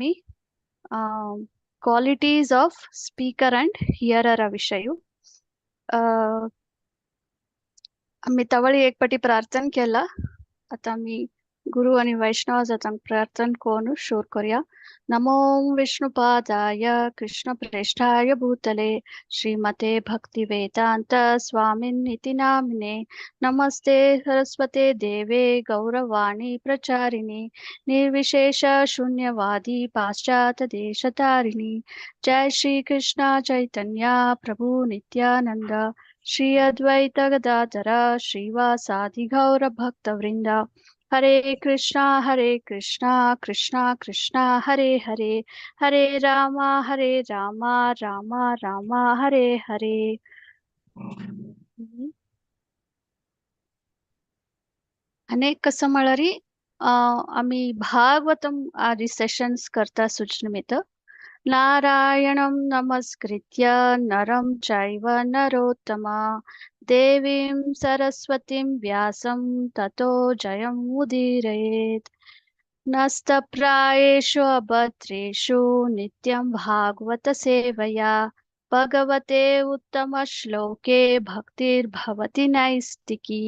आमी qualities of speaker and हियररा विषयू आमी तवळी एक पटी प्रार्थन केला. आता आमी गुरु आणि वैष्णव जातांक प्रार्थन कोनु शूर करूया. नमो विष्णुपादाय कृष्ण प्रेष्ठाय भूतले श्रीमते भक्ति वेदांत स्वामिन् नामिने. नमस्ते सरस्वते देवे गौरवाणी प्रचारिणी निर्विशेष शून्यवादी पाश्चात्य देशतारिणी. जय श्री कृष्ण चैतन्य प्रभु नित्यानंद श्री अद्वैत गदाधर श्रीवासादि गौर भक्तवृंद. हरे कृष्णा कृष्णा कृष्णा हरे हरे, हरे रामा रामा रामा हरे हरे. अनेक कसं म्हळ्यार आमी भागवतम आदी सेशन्स करता सुचनिमित्त. नारायणं नमस्कृत्य नरं चैव नरोत्तमा देवीं सरस्वतीं व्यासं ततो जयम् उदीरयेत्. नस्तप्रायेषु अभद्रेषु नित्यं भागवत सेवया भगवते उत्तम श्लोके भक्तिर्भवति नैष्टिकी.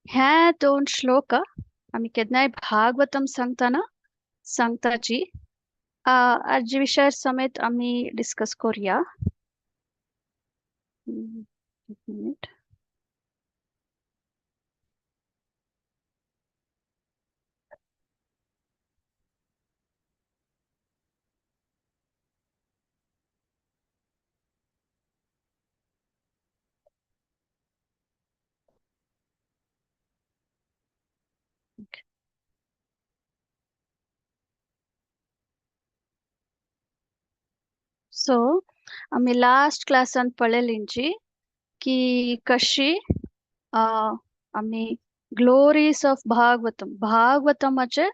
ह्या दोन श्लोक आमी केन्नाय भागवतम सांगतना सांगताची आज विषय समेत आमी डिस्कस करूया. एक मिनिट. सो आमी लास्ट क्लासान पळयलींची की कशी आमी ग्लोरीज ऑफ भागवतम, भागवतमाचे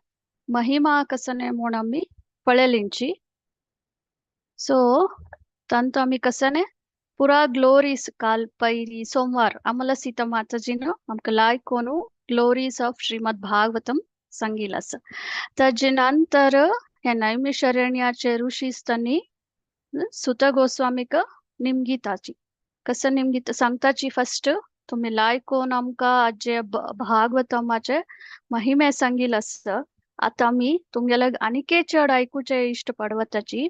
महिमा कसने म्हूण आमी पळयलींची. सो तांतू आमी कसने पुरा ग्लोरीज काल पयली सोमवार आम्हाला सीता माताजीन आमकां लायक कोनू ग्लोरीज ऑफ श्रीमद भागवतम सांगिल आसा. ताजे नंतर ह्या नैमिषारण्याचे ऋषीस तांणी सुत गोस्वामीक निमगिताची कसं निमगित सांगताची. फर्स्ट तुम्ही लायकोन आमकां आजे भागवतमाचे महिमे सांगिल आसा. आतां आमी तुमगेले आनीकय चड आयकुचे इश्ट पडवताची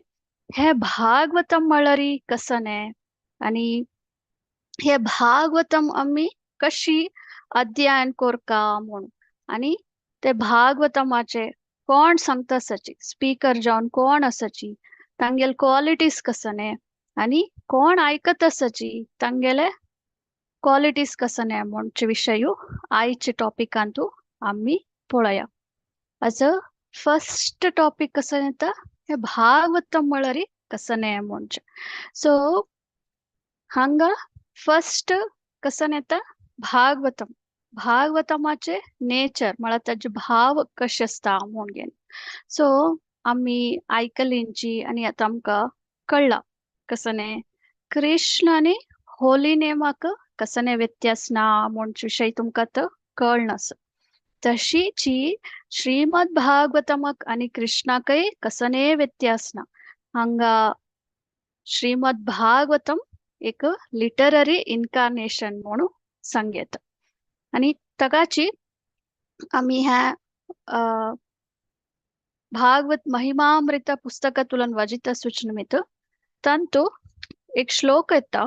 हे भागवतम म्हळ्यार कसने आनी हे भागवतम आमी कशी अध्ययन करका म्हूण आनी ते भागवतमाचे कोण सांगता आसाची, स्पीकर जावन कोण आसाची, तांगेले क्वालिटीज कसने आनी कोण आयकत आसाची तांगेले क्वालिटीज कसने म्हणचे विशयू आयचे टॉपिकांतू आमी पळोवया. असं फर्स्ट टॉपिक कसं येता हे भागवतम म्हळ्यार कसने म्हणचे. सो हांगा फर्स्ट कसं येता भागवतम, भागवतमाचे नेचर म्हळ्यार ताजे भाव कशे आसता म्हूण घेवन. सो आमी आयकलींची आनी आतां आमकां कळ्ळां कसने कृष्ण आनी होली नेमाक कसने व्यत्यास ना म्हूण विशय तुमकां आतां कळ्ळो आसा. तशीची श्रीमद भागवतमाक आनी कृष्णाकय कसने व्यत्यास ना. हांगा श्रीमद भागवतम एक लिटररी इन्कार्नेशन म्हणून सांगता आनी ताकाची आमी ह्या भागवत महिमामृत पुस्तकांतल्यान वाजिता सूचनमित तांतू एक श्लोक येता.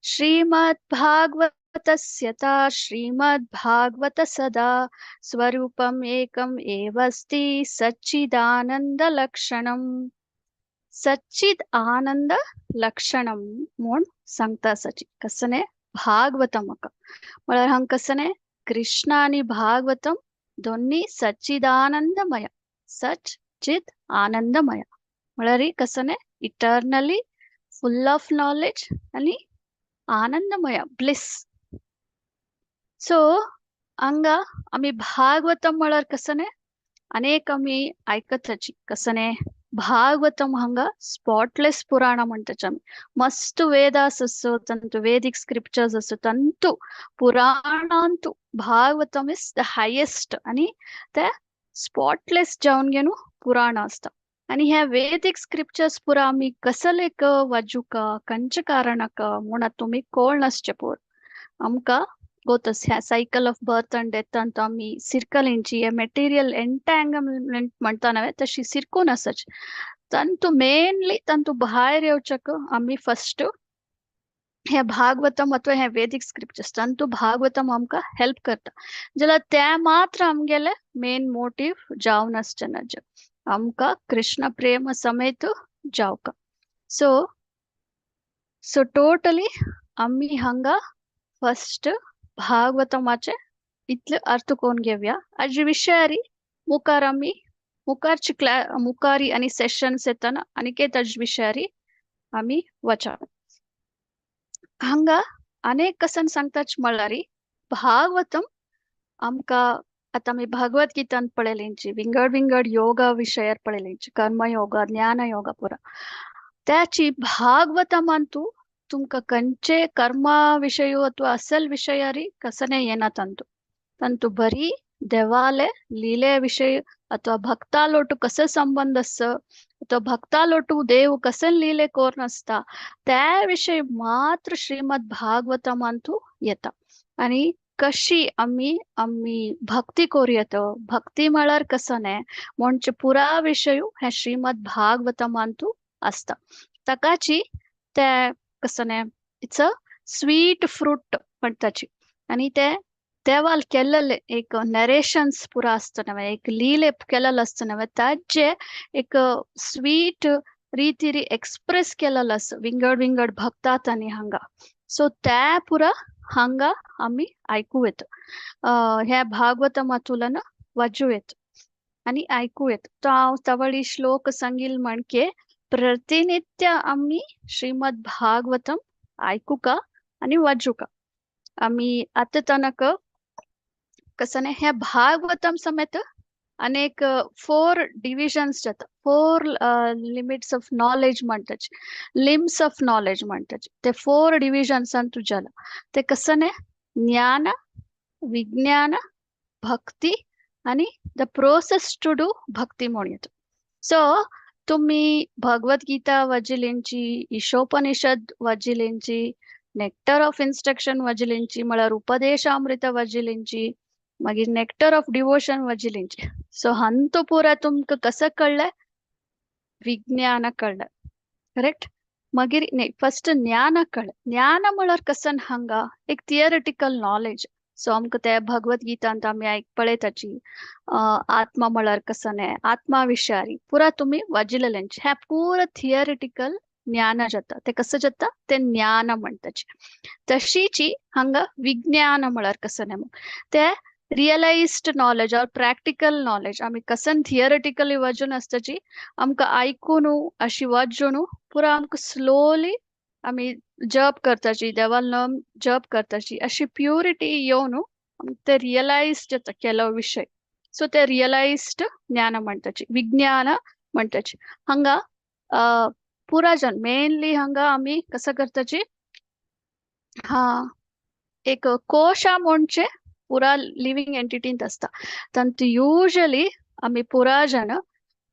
श्रीमद भागवतस्यता श्रीमद भागवत सदा स्वरूपम एकम एवस्ति सच्चिदानंद लक्षणम. सच्चिद आनंद लक्षणम म्हूण सांगता आसाची कसने भागवतमक म्हळ्यार हांगा कसने कृष्ण आनी भागवतम दोन्ही सच्चिदानंदमय, सच चित आनंदमय म्हळ्यार कसने इटर्नली फुल ऑफ नॉलेज आनी आनंदमय ब्लिस. सो हांगा आमी भागवतम म्हळ्यार कसने अनेक आमी आयकताची कसने भागवतम हांगा स्पॉटलेस पुराण म्हणटाची आमी. मस्त वेदास आसो तांतू वेदीक स्क्रिप्चर्स आसो तांतू पुराणांतू भागवतम is the highest आनी ते स्पॉटलेस जावन घेवन पुराण आसता. आनी ह्या वेदीक स्क्रिप्चर्स पुरा आमी कसलेक वाजुका कंच कारणक म्हूण तुमी कोळ नासचे पोर आमकां गोतस ह्या cycle of birth and death ಅಂತ आमी सिरकलिंची ಮೆಟೀರಿಯಲ್ ಎಂಟ್ಯಾಂಗಲ್ಮೆಂಟ್ म्हणता नव्हे तशी सिरकून आसाच. ತಂತು ಮೇನ್ಲಿ ತಂತು भायर येवचक आमी फर्स्ट हे भागवतम अथवा हे वेदिक स्क्रिप्चर्स ತಂತು भागवतम आमकां हेल्प करता. जाल्यार ते मात्र आमगेले मेन मोटीव जावन आसचे ना, आमकां कृष्ण प्रेम समेत जावका. सो सो टोटली आमी हांगा फर्स्ट भागवतमाचे इतले अर्थ कोण घेवया. आजी विशयारी मुखार आमी मुखारची मुखारी आनी सेशन्स येतना आनीक ताजे विशयारी आमी वचा. हांगा अनेक कसन सांगताच म्हळ्यार भागवतम आमकां आतां आमी भगवत गीतान पळयलेंची विंगड विंगड योगा विशयार पळयलेंची, कर्मयोग, ज्ञान योगा पुरा. त्याची भागवतमान तूं तुमकां खंयचे कर्मा विशय अथवा असल विशयारी कसने येना. ತಂತು ತಂತು ಬರೀ ದೇವಾಲೆ ಲೀಲೆ ವಿಷಯ ಅಥವಾ ಭಕ್ತಾಲೋಟು ಕಸ ಸಂಬಂಧಸ್ ಅಥವಾ ಭಕ್ತಾಲೋಟು ದೇವ್ ಕಸನ್ ಲೀಲೆ कोर्न आसता त्या विशय मात्र श्रीमद भागवतमांतू येता. आनी कशी आमी आमी भक्ती करूं येता, भक्ती म्हळ्यार कसने म्हणजे पुरा विशय हे श्रीमद भागवतमांतू आसता. ताकाची ते कसने it's a sweet fruit म्हणटाची. आनी ते देवाल केल्लेले एक नरेशन्स पुरा आसता नव्हे, एक लीले केलेलो आसता नव्हे, ताजे एक स्वीट रीतिरी एक्सप्रेस केलेलो आसा विंगड विंगड भक्तात आनी हांगा. सो त्या पुरा हांगा आमी आयकूं येता, ह्या भागवतमातुल्यान वाजूं येता आनी आयकूं येता. तो हांव तवळी श्लोक सांगील म्हणके प्रतिनित्य आमी श्रीमद भागवतम आयकुका आनी वाजुका. आमी आतां तनक कसने ह्या भागवतम समेत अनेक 4 डिविजन्स जाता, 4 लिमिट्स ऑफ नॉलेज म्हणटाचे, लिम्स ऑफ नॉलेज म्हणटाचे. ते 4 डिविजन्सान तूं जाला. ते कसने ज्ञान, विज्ञान, भक्ती आनी the process to do भक्ती म्हूण येता. सो तुमी भगवत गीता वाजिलेंची, ईशोपनिषद वाजिलेंची, नेक्टर ऑफ इन्स्ट्रक्शन वाजिलेंची म्हळ्यार उपदेशामृत वाजिलेंची, मागीर नेक्टर ऑफ डिवोशन वाजिलेंची. सो हंतु पुरा तुमकां कसं कळ्ळें? विज्ञान कळ्ळें, करेक्ट? मागीर फर्स्ट ज्ञान कळ्ळें. ज्ञान म्हळ्यार कसन हांगा एक थियरिटिकल नॉलेज. सो आमकां ते भगवत गीतांत आमी आयक पळयताची आत्मा म्हळ्यार कसने, आत्मा विशारी पुरा तुमी वाजिलेलेंची. हें पुरा थियरिटिकल ज्ञान जाता. ते कसं जाता? ते ज्ञान म्हणटाचे. तशीची हांगा विज्ञान म्हळ्यार कसने मग ते realised knowledge or practical knowledge. आमी कसन थियरिटिकली वाजून आसताची आमकां आयकून अशी वाजून पुरा आमकां स्लोली आमी जप करताची, देवाल नाम जप करताची, अशी प्युरिटी येवन ते रियलायज जाता केलो विशय. सो ते रियलायज्ड ज्ञान म्हणटाची, विज्ञान म्हणटाची. हांगा पुरा जन मेनली हांगा आमी कसं करताची, हा एक कोशा म्हणजे पुरा लिव्हिंग एंटिटींत आसता. तांतू युजली आमी पुरा जन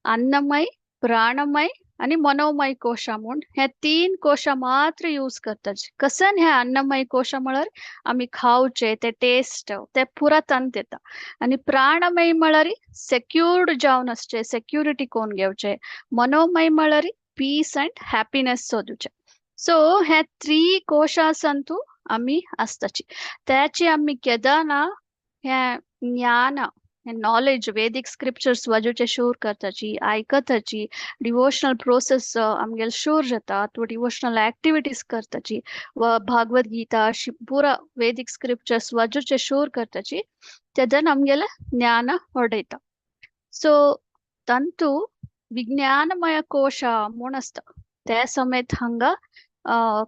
अन्नमय, प्राणमय आनी मनोमय कोशा म्हूण हे 3 कोशा मात्र यूज करतात. कसन हे अन्नमय कोशा म्हळ्यार आमी खावचे ते टेस्ट ते पुरा तांत येता. आनी प्राणमय म्हळ्यार सेक्युर्ड जावन आसचे, सेक्युरिटी कोण घेवचे. मनोमय म्हळ्यार पीस अँड हॅपीनेस सोदूचे. सो हे 3 कोशासंतू आमी आसताची. त्याची आमी केदना हे ज्ञान, हे नॉलेज वेदीक स्क्रिप्चर्स वाजूचे शूर करताची, आयकताची, डिवोशनल प्रोसेस आमगेले शूर जाता अथवा डिवोशनल ऍक्टिविटीज करताची व भागवत गीता अशी पुरा वेदीक स्क्रिप्चर्स वाजूचे शूर करताची, तेदन आमगेले ज्ञान वाडयता. सो तंतू विज्ञानमय कोश म्हूण आसता. ते समेत हांगा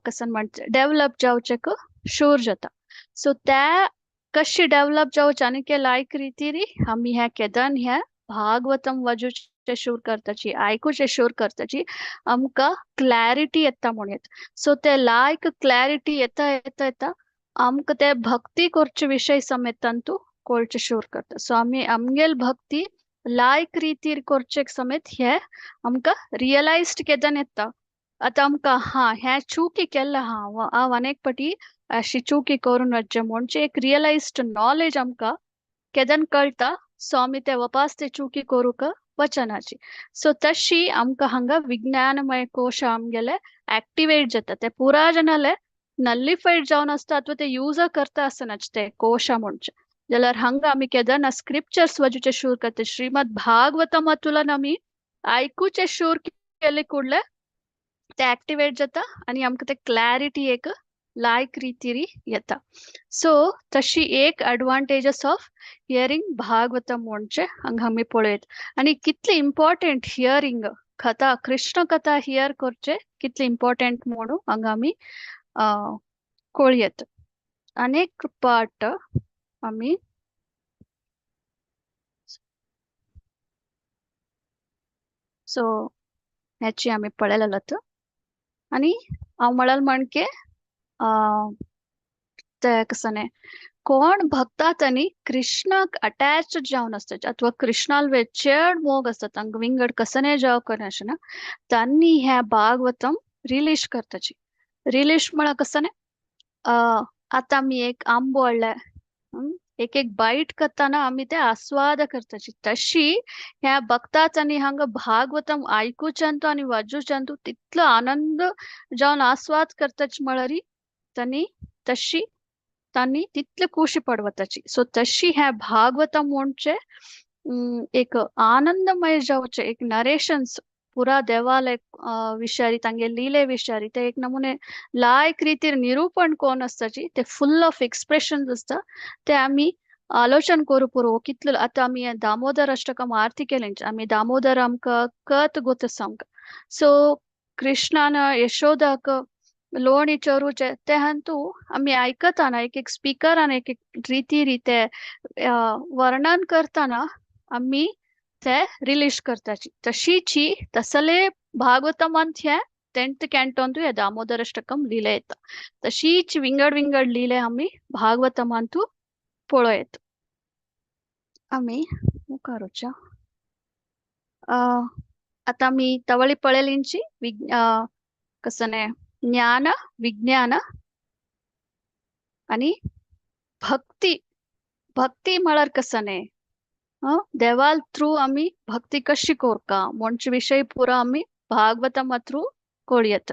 कसन म्हणटा डेवलप जावचेक शूर जाता. सो त्या कशी डेवलप जावचे आनी के लायक रितीरी आमी ह्या केदन ह्या भागवतम वाजूचे शूर करताची, आयकुचे शूर करताची आमकां क्लॅरिटी येता म्हूण येता. सो ते लायक क्लॅरिटी येता येता येता आमकां ते भक्ती करचे विशय समेत तांतू कळचे शूर करता. सो आमी आमगेल भक्ती लायक रितीर करचेक समेत हे आमकां रियलायज्ड केदन येता. आतां आमकां हा हें चुकी केल्लें आहा, हांव अनेक पटी अशी चुकी करून वचचें म्हणजे एक रियलायज्ड नॉलेज आमकां केदन कळटा. सो आमी ते वापास ते चुकी करूंक वचनाची. सो तशी आमकां हांगा विज्ञानमय कोश आमगेले एक्टिवेट जाता. ते पुरा जाणाले नल्लिफाईड जावन आसता अथवा ते यूज करता आसतना ते कोश म्हणजे. जाल्यार हांगा आमी केदना स्क्रिप्चर्स वजुचे शूर करता. श्रीमद भागवतमातुलान आमी आयकुचे शूर केले ಕೂಡಲೇ ते एक्टिवेट जाता आनी आमकां ते क्लॅरिटी एक लायक रितीरी येता. सो तशी एक एडवांटेजस ऑफ हियरींग भागवतम म्हणजे हांगा आमी पळयत. आनी कितली इम्पॉर्टंट हियरींग कथा, कृष्ण कथा here करचे कितली इम्पॉर्टंट म्हणून हांगा आमी कळयत. अनेक पार्ट आमी सो ह्याची आमी पळयलेलो. आनी हांव म्हळ्यार म्हणके ते कसने कोण भक्तात आनी कृष्णाक अटॅच जावन आसता अथवा कृष्णाल चड मोग आसता, तांकां विंगड कसने जाव करनासतना तांणी ह्या भागवतम रिलीज करताची. रिलीज म्हळ्यार कसने आतां आमी एक आंबो हाडले, एक एक बायट करतना आमी ते आस्वाद करताची. तशी ह्या भक्तात आनी हांगा भागवतम आयकुच्यान आनी वाजूच्यान तितलो आनंद जावन आस्वाद करताची म्हळ्यार तांणी तशी तांणी तितले खुशी पडवताची. सो तशी ह्या भागवतम म्हणजे एक आनंदमय जावचे एक नरेशन्स पुरा देवालय विशारी तांगे लिले विशारी ते एक नमुने लायक रितीर निरूपण कोण आसताची ते फुल ऑफ एक्सप्रेशन आसता. ते आमी आलोचन करू पुरो कितलो. आतां आमी दामोदर अष्टकम आरती केली, आमी दामोदर आमकां कत गोत आसा आमकां. सो कृष्णान यशोदाक लोणी चोरूचे ते हांतू आमी आयकताना एक एक स्पिकरान एक एक रिती रिते वर्णन करतना आमी ते रिलीज करताची. तशीची तसले भागवतमांत हे 10th कॅन्टोंतू हे दामोदर अष्टकम लिले येता. तशीच विंगड विंगड लिले आमी भागवतमांतू पळयत. आमी मुखार वचया. आतां आमी तवळी पळयलींची कसने ज्ञान विज्ञान आनी भक्ती. भक्ती म्हळ्यार कसने देवाल थ्रू आमी भक्ती कशी कोरका म्हणचे विशय पुरा आमी भागवतमा थ्रू कळयत.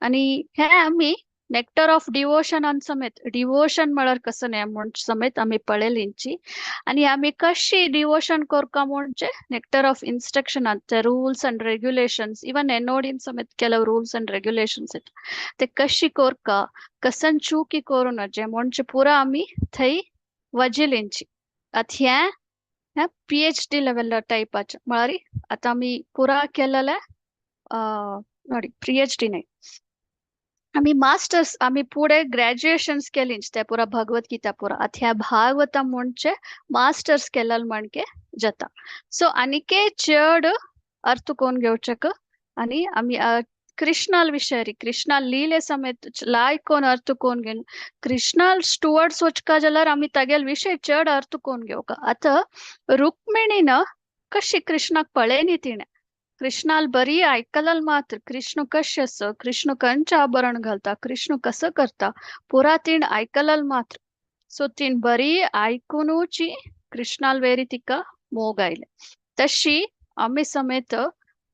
आनी हे आमी नेक्टर ऑफ डिवोशन समेत डिवोशन म्हळ्यार कसने म्हण समेत आमी पळयलींची. आनी आमी कशी डिवोशन कोरका म्हणजे नेक्टर ऑफ इन्स्ट्रक्शन ते रुल्स अँड रेग्युलेशन्स, इवन एनओडीन समेत ಕೆಲವು ರೂಲ್ಸ್ ಅಂಡ್ रेग्युलेशन्स येता ते कशी कोरका कसन चुकी करू नजे म्हणजे पुरा आमी थंय वजिलींची. आतां हें PhD level टायपाचें म्हळ्यार आतां आमी पुरा केलेले नोडी PhD न्हय, आमी मास्टर्स आमी पुढे ग्रॅज्युएशन्स केली ते पुरा भगवत गीता पुरा. आतां ह्या भागवतम म्हणजे मास्टर्स केलेले म्हणके जाता. सो आनीके चड अर्थ कोण घेवचेक आनी आमी कृष्णाल विशय कृष्णाल लीले समेत लायक कोण अर्थ कोण घेवन कृष्णाल स्टुवर्ड्स वचका जाल्यार आमी तागेल विशय चड अर्थ कोण घेवका. आतां रुक्मिणीन कशी कृष्णाक पळयनी तिणें कृष्णाल बरी आयकलाल मात्र कृष्ण कशें आसा, कृष्ण खंयचें आभरण घालता, कृष्ण कसो करता पुरा तिणें आयकलाल मात्र. सो तिणें बरी आयकुनूची कृष्णाल वेरी तिका मोग आयले. तशी आमी समेत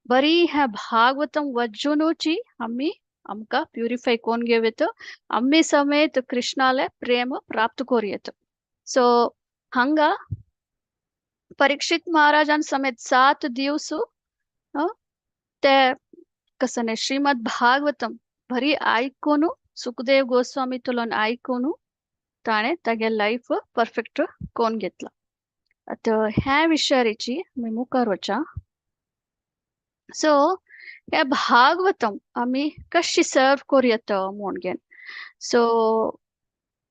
बरी ह्या भागवतम वज्जुनूची आमी आमकां प्युरिफाय कोण घेवं येता, आमी समेत कृष्णाले प्रेम प्राप्त करूं येता. सो हांगा परीक्षित महाराजान समेत 7 दिवस ते कसने श्रीमद भागवतम बरी आयकून सुखदेव गोस्वामी तुलन आयकून ताणें तागे लायफ परफेक्ट कोण घेतला. आतां ह्या विशयाची आमी मुखार वचा. सो ह्या भागवतम आमी कशी सर्व करूं येता म्हूण घेवन. सो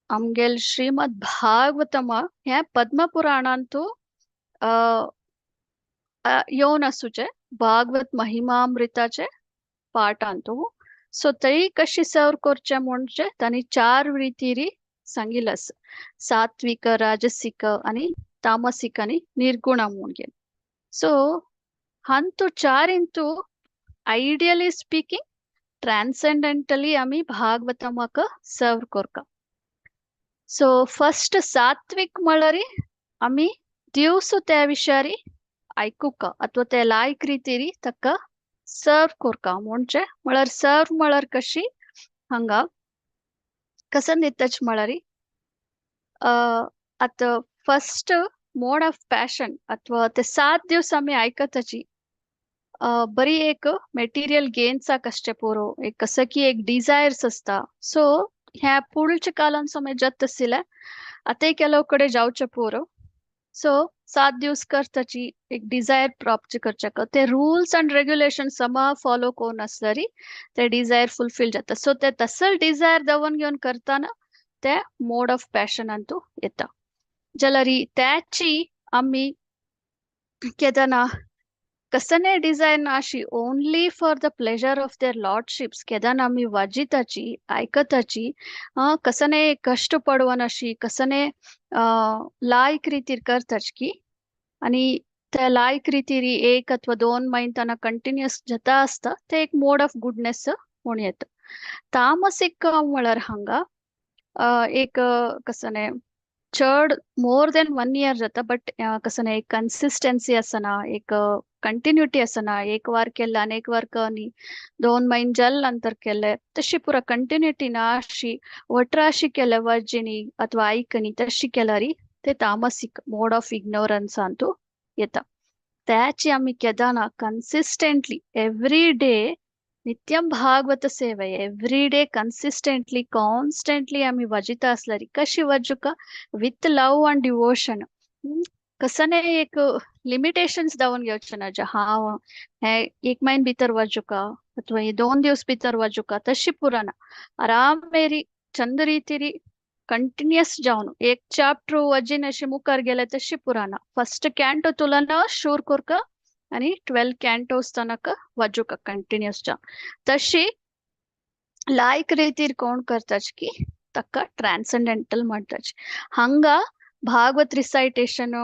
आमगेल श्रीमद भागवतम हें पद्मपुराणांतू येवन आसूचें भागवत महिमामृताचे पाठांतू. सो थंय कशी सर्व करचें म्हणजे तांणी 4 रितीरी सांगिल्लें आसा, सात्विक, राजसिक आनी तामसिक आनी निर्गुण म्हूण घेवन. सो हांतू चारिंतू आयडियली स्पीकिंग ट्रान्सेंडेंटली आमी भागवतमाक सर्व करता. सो फर्स्ट सात्विक म्हळ्यार आमी दिवस त्या विशयारी आयकुका अथवा ते लायक रितीरी तಕ್ಕ सर्व करका. म्हणजे म्हळ्यार सर्व म्हळ्यार कशी हांगा कसन दिताच म्हळ्यार आतां फर्स्ट मोड ऑफ पॅशन अथवा ते 7 दिवस आमी आयकताची बरी एक मेटिरियल गेन्साक आसचें पुरो, एक कसं की एक डिजायर्स आसता. सो ह्या पुढच्या कालान समय जात आशिल्लें आतां ಕೆಲವು कडेन जावचें पुरो. सो 7 दिवस करताची एक डिजायर प्राप्त करच्याक ते रूल्स अँड रेग्युलेशन समा फॉलो करून आसल्यार ते डिजायर फुलफिल जाता. सो ते तसल डिजायर दवन घेवन करताना ते मोड ऑफ पॅशन अंतू येता. जाल्यार त्याची आमी केदना कसने डिजायर नाशी only for the pleasure of their lordships केदना आमी वाजिताची आयकताची कसने कष्ट पडवन अशी कसने लायक रितीर करताच की आनी त्या लायक रितीर 1 अथवा 2 म्हयन्यां कंटिन्युअस जाता आसता ते एक मोड ऑफ गुडनेस म्हूण येता. तामसीक म्हळ्यार हांगा एक कसने चड मोर देन 1 इयर जाता, बट कसने एक कन्सिस्टन्सी आसना, एक कंटिन्युटी आसना. एक वार केल्ले आनी एक वार कनी 2 म्हयने जाले नंतर केले तशी पुरा कंटिन्युटी ना अशी वटराशी केले वर्जिनी अथवा आयकनी तशी केल्यार ते तामसिक मोड ऑफ इग्नोरन्स अंतू येता. त्याची आमी केदना कन्सिस्टंटली एवरी डे नित्यं भागवत सेवे एवरी डे कन्सिस्टंटली कॉन्स्टंटली आमी वजिता आसल्यार कशी वजुका विथ लव अँड डिवोशन. कसने एक लिमिटेशन्स दावन घेवचे ना, जे हांव हे 1 म्हयनो भितर वजुका अथवा हे 2 दिवस भितर वजुका तशी पुराना आराम मेरी चंद रितीरी कंटिन्युअस जावन एक चॅप्टर वजीन अशी मुखार गेले तशी पुराना फर्स्ट कॅन्टो तुलना शूर कोरका आनी 12 कॅन्टोस तनक वजुका कंटिन्युअस जावन तशी लायक रितीर कोण करताच की तक्का ट्रान्सेंडेंटल म्हणटाच. हांगा भागवत रिसायटेशन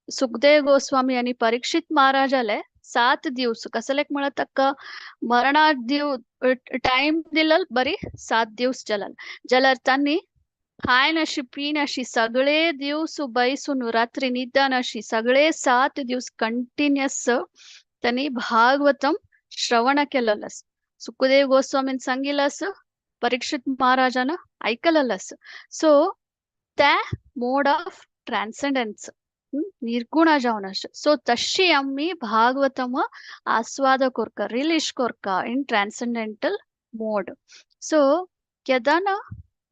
सुखदेव गोस्वामी आनी परीक्षित महाराजाले 7 दिवस कसलेक म्हळ्यार तक्का मरणा दिव टायम दिलल बरी 7 दिवस जाल्यार जाल्यार तांणी खायनाशी पिनाशी सगळे दिवस बैसून रात्री निदानाशी सगळे 7 दिवस कंटिन्युअस त्यांनी भागवतम श्रवण केलेलं. सुखदेव गोस्वामीन सांगितलं, परीक्षित महाराजान ऐकलेलं. सो त्या मोड ऑफ ट्रान्सेंडन्स निर्गुण जावन. सो तशी आमी भागवतम आस्वाद कोरका रिलीश कोरका इन ट्रान्सेंडेंटल मोड. सो केदना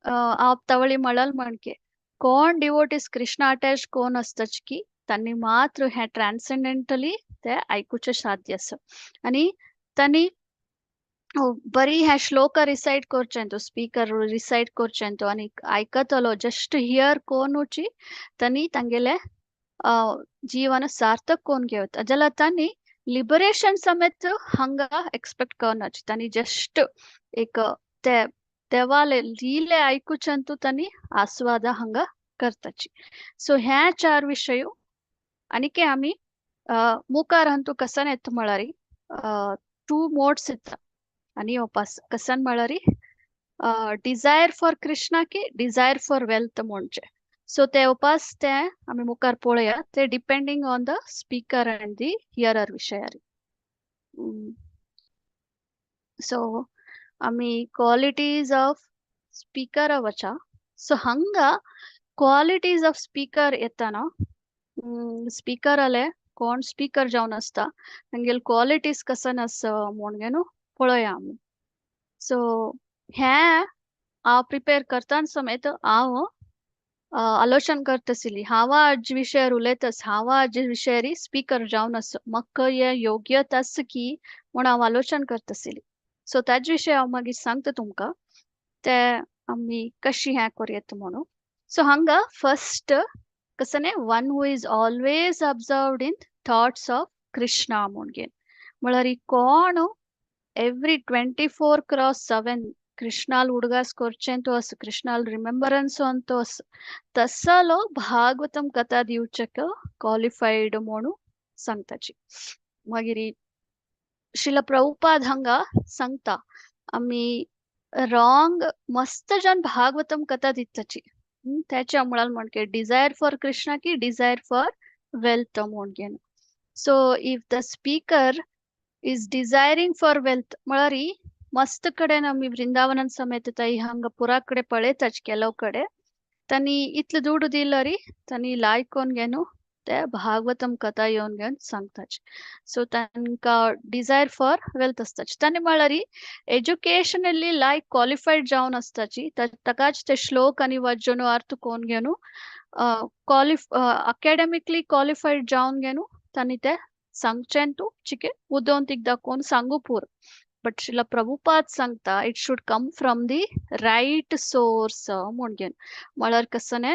आप तवळी मळल म्हणके कोण डिवोटीज कृष्ण अटॅच कोण असतच की त्यांनी मात्र हे ट्रान्सेंडेंटली ते आयकुचें साध्य आसा. आनी तांणी बरी हे श्लोक रिसायट करचें तो स्पीकर रिसायट करचें तो आनी आयकतलो जस्ट here कोनुची तांणी तांगेले जीवन सार्थक कोण घेवता जाल्यार तांणी लिबरेशन समेत हांगा एक्सपेक्ट करनाची. तांणी जस्ट एक ते देवाले लीले आयकुचें तांणी आस्वाद हांगा करताची. सो ह्या 4 विशय आनीके आमी मुखार अंतू कसन येता म्हळ्यार 2 मोड्स येता आनी उपास कसन म्हळ्यार डिजायर फॉर कृष्णा की डिजायर फॉर वेल्थ म्हणचे. सो ते उपास ते आमी मुखार पळोवया ते depending on the speaker and the hearer विशयार. सो आमी क्वालिटीज ऑफ स्पीकर वचा. सो हांगा क्वालिटीज ऑफ स्पीकर येताना स्पीकर आले कोण स्पीकर जावन आसता तांगेले क्वालिटीज कसन आसा म्हूण न्हू पळोवया आमी. सो हें हांव प्रिपेर करतना समेत हांव आलोचन करतासली हांव आज विशयार उलयतास, हांव आज विशयार स्पीकर जावन आसा, म्हाका हें योग्यता आसा की म्हूण हांव आलोचन करतासली. सो ताजे विशय हांव मागीर सांगता तुमकां ते आमी कशी हें करूं म्हणून. सो हांगा फर्स्ट कसने one who is always absorbed in thoughts of Krishna म्हूण घेवन म्हळ्यार कोण एवरी 24/7 कृष्णाल उडगास करचें तो आसा, कृष्णाल रिमेंबरन्स तो आसा, तसलो भागवतम कथा दिवचेक क्वालिफाईड म्हणून सांगताची. मागीर श्रील प्रभुपाद हांगा सांगता आमी रॉंग मस्त जन भागवतम कथा दिताची. त्याच्या म्हळ्यार म्हणके डिझायर फॉर कृष्णा की डिझायर फॉर वेल्थ म्हणून. So if the speaker is desiring for wealth म्हळ्यार मस्त कडेन आमी वृंदावनान समेत ताई हांगा पुरा कಡೆ पळयताच ಕೆಲವು ಕಡೆ तांणी इतले दुडू दिलरी तांणी लायकोन घेवन ते भागवतम कथा येवन घेवन सांगताच. सो तांकां डिझायर फॉर वेल्थ आसताची. तांणी म्हळ्यार एज्युकेशनली लायक क्वॉलिफायड जावन आसताची, ताकाच ते श्लोक आनी वाचून अर्थ कोण घेवन अकॅडमिकली क्वॉलिफायड जावन घेवन तांणी ते सांगचें तूं चिके उदोवन तिक दाखोवन सांगू पूर. बट श्रील प्रभुपाद सांगता it should come from the right source म्हूण घेवन. म्हळ्यार कसने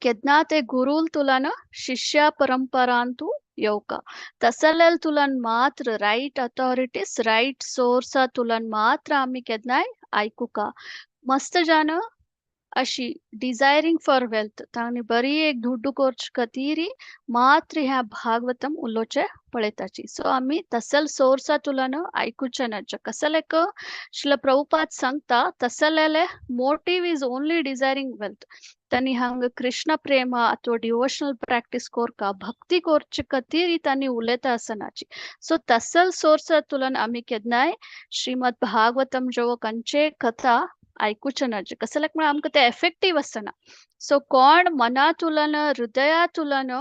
केन्ना ते गुरुल तुलान शिष्य परंपरांतू येवका तसलेल तुलान मात्र रायट अथॉरिटीज रायट सोर्सा तुलान मात्र आमी केन्नाय आयकुका. मस्त जान अशी डिझायरिंग फॉर वेल्थ तांणी बरी एक दुड्डू कोर्च खातीर मात्र ह्या भागवतम उलोवचें पळयताची. सो आमी तसल सोर्सा तुलान आयकुचें ना. कसलेक श्रील प्रभुपाद सांगता तसलेले motive is only desiring wealth. तांणी हांगा कृष्ण प्रेम अथवा डिवोशनल प्रॅक्टीस कोरका भक्ती कोरचे खातीर तांणी उलयता आसनाची. सो तसल सोर्सा तुलान आमी केन्नाय श्रीमद भागवतम जो खंयचे कथा आयकुचें ना. कसल्याक म्हळ्यार आमकां तें एफेक्टीव आसना. सो कोण मनातुलन हृदयातुलन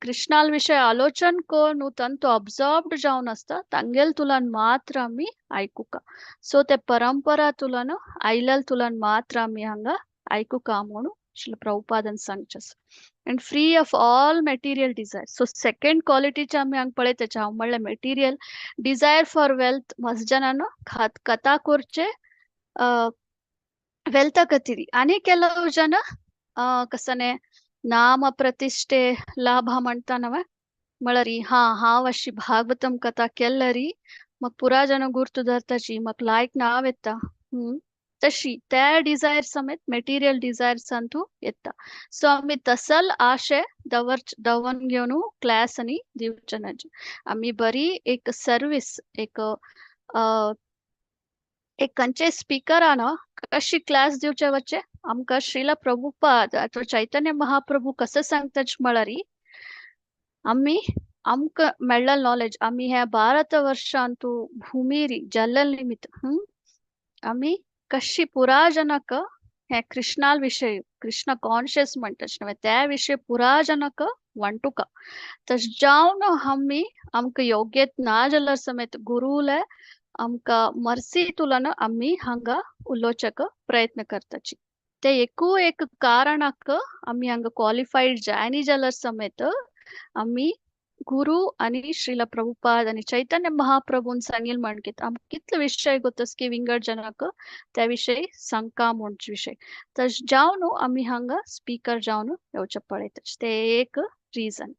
कृष्णाल विशय आलोचन करून तांतो अब्सॉर्ब्ड जावन आसता तांगेल तुलान मात्र आमी आयकुका. सो ते परंपरा तुलन आयलेल तुलान मात्र आमी हांगा आयकुका म्हणून श्रील प्रभुपादान सांगचें. And free of all material desire. So second क्वालिटीचे आमी हांगा पळयताचे हांव म्हणलें मटेरियल डिझायर फॉर वेल्थ मस्त जाणांनो कथा करचे ವೆಲ್ತ ಕತ್ತಿರಿ. आनी ಕೆಲವು ಜನ कसने नाम प्रतिष्ठे लाभ म्हणता नव्हे म्हळरी हा हांव अशी भागवतम कथा केल्लरी मग पुरा जन गुर्तू धरताची मग लायक नांव येता. तशी त्या डिझायर समेत मटेरियल डिझायर्स येता. सो आमी तसल आशे दवर दवन घेवन क्लास आनी दिवचे ना. आमी बरी एक सर्वीस एक एक खंयचे स्पिकरान कशी क्लास दिवचे वच्चे आमकां श्रील प्रभुपाद अथवा चैतन्य महाप्रभू कसं सांगताच म्हळ्यार आमी आमकां मेळ्ळें नॉलेज आमी ह्या भारत वर्षांतू भूमिरी जल्ल निमित्त आमी कशी पुरा जनक हे कृष्णाल विशय कृष्ण कॉन्शियस म्हणटाच न्हय त्या विशय पुरा जनक वंटुका. तश जावन आमी आमकां योग्यत ना जाल्यार समेत गुरुले आमकां मर्सी तुलन आमी हांगा उलोवच्याक प्रयत्न करताची. ते एकू एक कारणाक आमी हांगा क्वॉलिफायड जायनी जाल्यार समेत आमी गुरु आनी श्रील प्रभुपाद आनी चैतन्य महाप्रभून सांगील म्हणकीत आमकां कितले विशय गोतस की विंगड जनाक त्या विशय सांगका म्हणचे विशय तश जावन आमी हांगा स्पीकर जावन येवचें पळयता. ते एक रिजन.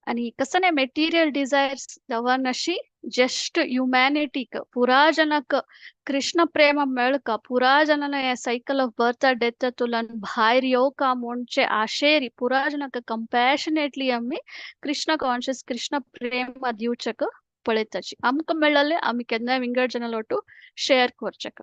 आनी कसं न्हय मटेरियल डिझायर्स दवर अशी जस्ट ह्युमॅनिटीक पुरा जनक कृष्ण प्रेम मेळका पुरा जनान हे सायकल ऑफ बर्थ डेथ तुलन भायर येवका म्हणचे आशेरी पुरा जनक कंपॅशनेटली आमी कृष्ण कॉन्शियस कृष्ण प्रेम दिवचेक पळयताची. आमकां मेळ्ळें आमी केन्नाय विंगड जनां लोटू शेअर करचेक.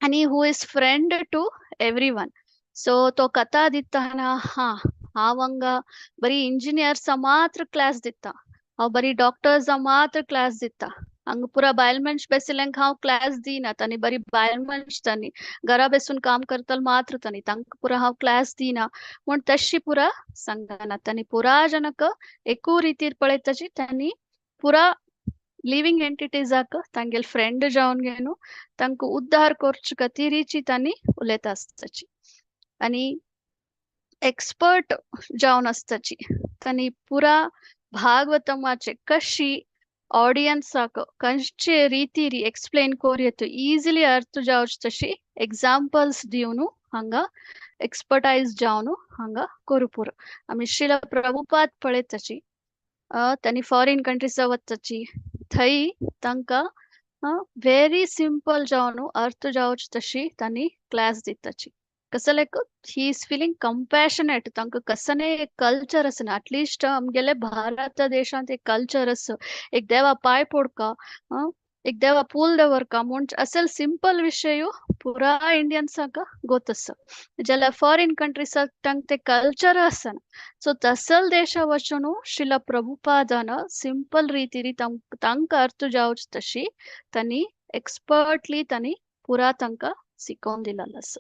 आनी who is friend to every one. So तो कथा दितना हा हांव हांगा बरी इंजिनियर्सा मात्र क्लास दिता, हांव बरी डॉक्टर्सा मात्र क्लास दिता, हांगा पुरा बायल मनश बेसिल्यांक हांव क्लास दिना, तांणी बरी बायल मनश तांणी घरा बसून काम करतले मात्र तांणी तांकां पुरा हांव क्लास दिना म्हूण तशी पुरा सांगना. तांणी पुरा जनक एकू रितीर पळयताची तांणी पुरा लिविंग एंटिटीजाक तांगेल फ्रेंड जावन घेवन तांकां उद्धार करचे खातीरीची तांणी उलयता आसताची. आनी एक्सपर्ट जावन आसताची तांणी पुरा भागवतमाचे कशी ऑडियन्साक खंयचे रितीरी एक्सप्लेन करूं इजिली अर्थ जावचे तशी एग्जाम्पल्स दिवन हांगा एक्सपर्टायज जावन हांगा करूं पुरो. आमी श्रील प्रभुपाद पळयताची तांणी फॉरेन कंट्रीज वताची थंय तांकां व्हेरी सिंपल जावन अर्थ जावचे तशी तांणी क्लास दिताची. कसं like he is feeling compassionate. तांकां कसने एक कल्चर आसना, एटलिस्ट आमगेले भारत देशांत एक कल्चर आसा, एक देवा पांय पडका, एक देवा पूल दवरका म्हूण असेल सिंपल विशय पुरा इंडियन्सांक गोत आसा. जाल्यार फॉरेन कंट्रीसाक तांकां ते कल्चर आसना. सो तसल देशा वचून श्रील प्रभुपादान सिंपल रितीरी तांकां अर्थ जावच तशी तांणी एक्सपर्टली तांणी पुरा तांकां शिकोवन दिलेलो आसा.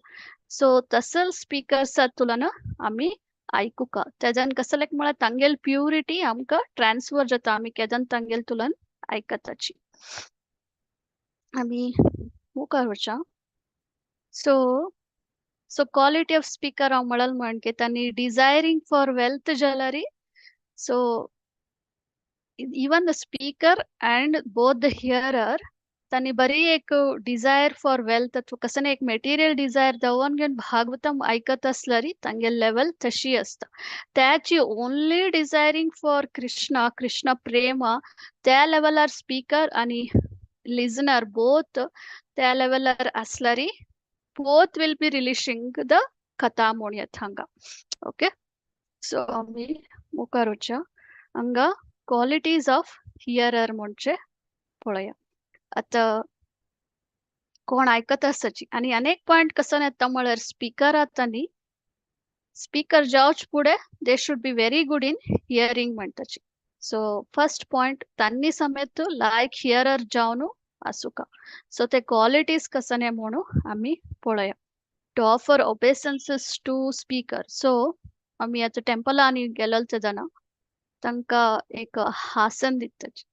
सो तसल स्पीकर्सा तुलना आमी आयकुका, तेजान कसं लायक म्हळ्यार तांगेल प्युरिटी आमकां ट्रान्सफर जाता आमी केदन तांगेल तुलन आयकताची. आमी मुखार वचा. सो क्वालिटी ऑफ स्पीकर हांव म्हणल म्हणजे तांणी डिजायरींग फॉर वेल्थ जाल्यार, so even the speaker and both the hearer तांणी बरी एक डिजायर फॉर वेल्थ अथवा कसने एक मेटेरियल डिजायर दवरून घेवन भागवतम आयकत आसल्यार तांगेल लेवल तशी आसता. त्याची ओनली डिजायरींग फॉर कृष्णा, कृष्ण प्रेम, त्या लेवलार स्पीकर आणि लिजनर बोथ त्या लेवलार आसल्यार both will be relishing the कथा म्हणयत हांगा. ओके, सो आमी मुखार वच्या. हांगा क्वालिटीज ऑफ हियरर म्हणजे पळया. आतां कोण आयकत आसाची आनी अनेक पॉयंट कसो येता म्हळ्यार स्पीकर आतां न्ही, स्पीकर जावच फुडें they should be very good in hearing म्हणटाची. So first point तांणी समेत लायक हियरर जावन आसुका. सो ते क्वालिटीज कसने म्हणून आमी पळया. To offer obeisances to speaker. So आमी आतां टेंपलांनी गेलेले तेदना तांकां एक आसन दितात,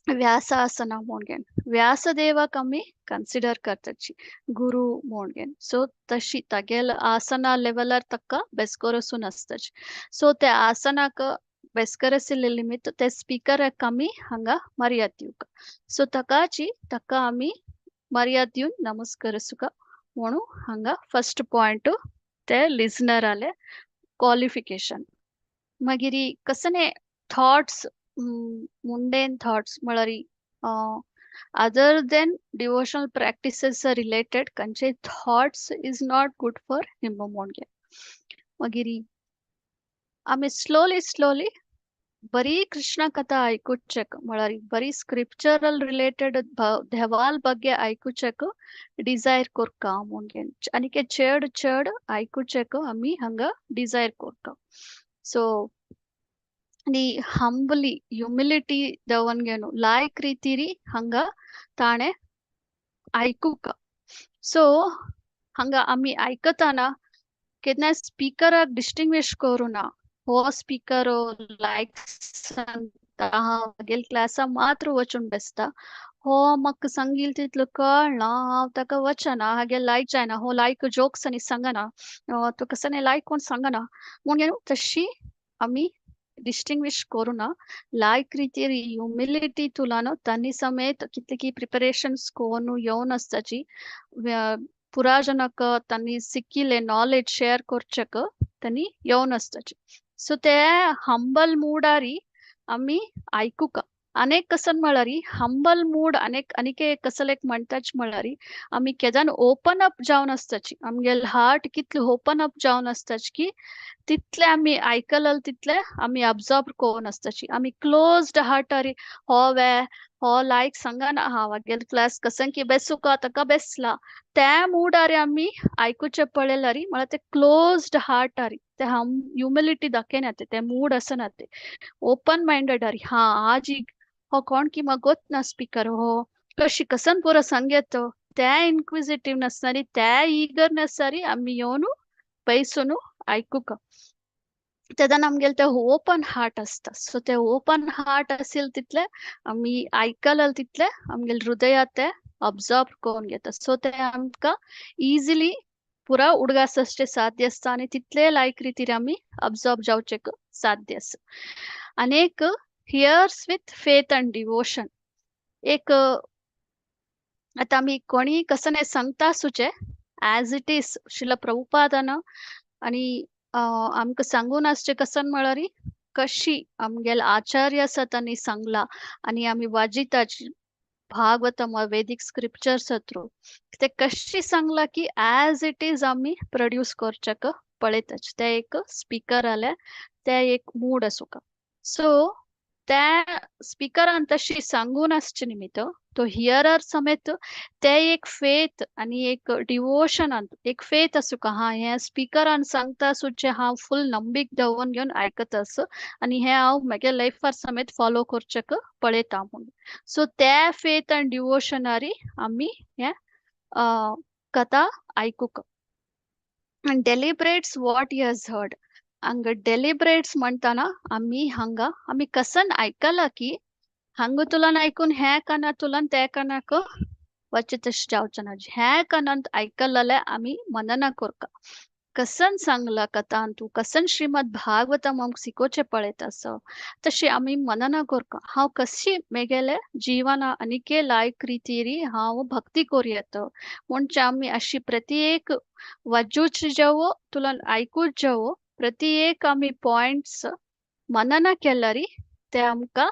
व्यासासना म्हणून. व्यासदेवाक आमी कन्सिडर करताची गुरु म्हणून. सो तशी तागेल आसना लेवलार ताका बेसकरसून आसताची. सो त्या आसनाक बेसकरसिल्ले निमित्त ते स्पीकराक आमी हांगा मर्याद दिवका. सो ताकाची ताका आमी मर्याद दिवन नमस्करसुका म्हणून हांगा फर्स्ट पॉयंट ते लिजनराले क्वालिफिकेशन. मागीर कसने थॉट्स, मुंडेन थॉट्स म्हळ्यार other than devotional practices related खंयचे thoughts is not good for him म्हणगे. मागीर आमी स्लोली स्लोली बरी कृष्ण कथा आयकुचेक म्हळ्यार बरी स्क्रिप्चरल रिलेटेड देवाल ಬಗ್ಗೆ आयकुचेक डिजायर कोरका म्हणगे, आनीक चड चड आयकुचेक आमी हांगा डिजायर कोरका. सो आनी हंबली ह्युमिलिटी दवनगेನು ಲಾಯಕ್ ರೀತಿರಿ ಹಂಗ ತಾಣೆ आयकुका. सो हांगा आमी आयकतना केन्नाय स्पीकराक डिस्टिंग्विश करुना, हो स्पीकर लायक सांगता, हांव क्लासा मात्र वचून बेसता, हो म्हाका सांगील तितलो कळना, हांव ताका वचना, हागे लायक जायना, हो लायक जोक्स आनी सांगना, तो कसो लायक कोण सांगना म्हणून तशी आमी डिस्टिंग्विश करुना. लायक रितीर ह्युमिलिटी तुलानो तांणी समेत कितले की प्रिपरेशन्स कोरून येवन आसताची, पुरा जनक तांणी सिक्किले नॉलेज शेअर करचेक तांणी येवन आसताची. सो ते हंबल मूडारी आमी आयकुका. अनेक कसन म्हळ्यार हंबल मूड अनेक आनीक कसले एक म्हणटाच म्हळ्यार आमी केदान ओपन अप जावन आसताची, आमगेल हार्ट कितले ओपन अप जावन आसताची की तितले आमी आयकलल तितले आमी अब्जॉर्ब करून आसताची. आमी क्लोज्ड हार्टारी हो वे हो लायक सांगना हांव हागेल क्लास कसन की बेसुका ताका बेसला त्या मूडारी आमी आयकुचें पळयल्यार म्हळ्यार ते क्लोज्ड हार्टारी ते हम ह्युमिलिटी दाखयना, ते मूड आसना, ते ओपन मायंडेड आरी हा आज हो कोण की म्हाका गोत ना स्पीकर हो कशी कसन पुरो सांगेत त्या इन्क्विजिटिव्हनेस आनी त्या ईगरनेस आमी येवन बैसून आयकुका. तेन्ना आमगेले ते ओपन हार्ट आसता. सो ते ओपन हार्ट असेल तितले आमी आयकले तितले आमगेले हृदयात ते अब्जॉर्ब करून घेता. सो ते आमकां इजिली पुरा उडगास आसचें साध्य आसता आनी तितले लायक रितीर आमी अब्जॉर्ब जावचें साध्य आसा. आनी एक hears with faith and devotion. एक आतां आमी कोणी कसं नाही सांगता आसूचें एज it is Srila प्रभुपादान आनी आमकां सांगून आसचें कसन म्हळ्यार कशी आमगेले आचार्य आसा तांणी सांगला आनी आमी वाजिताची भागवतम वेदीक स्क्रिप्चर्स थ्रू ते कशी सांगला की एज it is आमी प्रोड्यूस करच्याक पळयताच. ते एक स्पीकर आले ते एक मूड आसूका. सो त्या स्पीकरान तशी सांगून आसचे निमित्त तो हियरर समेत ते एक फेथ आनी एक डिवोशन एक फेथ आसूका, हा हे स्पीकरान सांगता सुचे हांव फूल नंबीक दवरून घेवन आयकत आस आनी हे हांव म्हगे लायफार समेत फॉलो करचेक पळयता म्हणून. सो त्या फेथ आनी डिवोशनारी आमी हे कथा आयकूक. आनी deliberates what he has heard. हांगा डेलिब्रेट्स म्हणटाना आमी हांगा आमी कसन आयकला की हांगा तुलान आयकून हे काना तुलान ते कानाक वचचे तशें जावचें ना. ह्या कानांत आयकलें आमी मनना करका. कसन सांगला कथान तूं कसन श्रीमद भागवतम आमकां शिकोवचें पळयता आसा तशें आमी मनना करका. हांव कशी मेगेले जिवना आनीके लायक रितीरी हांव भक्ती करूं येता म्हणजे आमी अशी प्रत्येक वाजूच जावो तुला आयकूच जावो प्रत्येक आमी पॉयंट्स मनना केल्यारी ते आमकां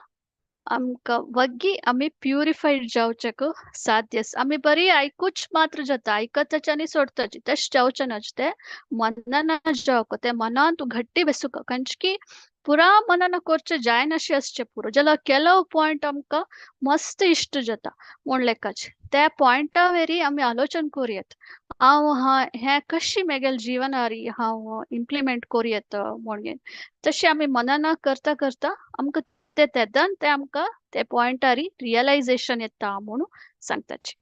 आमकां वग्गी आमी प्युरिफाईड जावच्याक साध्य. आमी बरी आयकूच मात्र जाता, आयकताच आनी सोडताच तशें जावचें ना. ते मनना जावक ते मनांत घट्टी बेसूक कंचकी पुरा मनन करचें जायनाशें आसचें पुरो जाल्यार केलो पॉयंट आमकां मस्त इश्ट जाता म्हूण लेखाचें त्या पॉयंटा वेरी आमी आलोचन करूं येता हांव हा हें कशी मेगेल जिवनारी हांव इम्प्लिमेंट करूं येता म्हणून. तशें आमी मनना करता करता आमकां ते तेदन ते आमकां ते पॉयंटारी रियलायझेशन येता म्हणून सांगताची.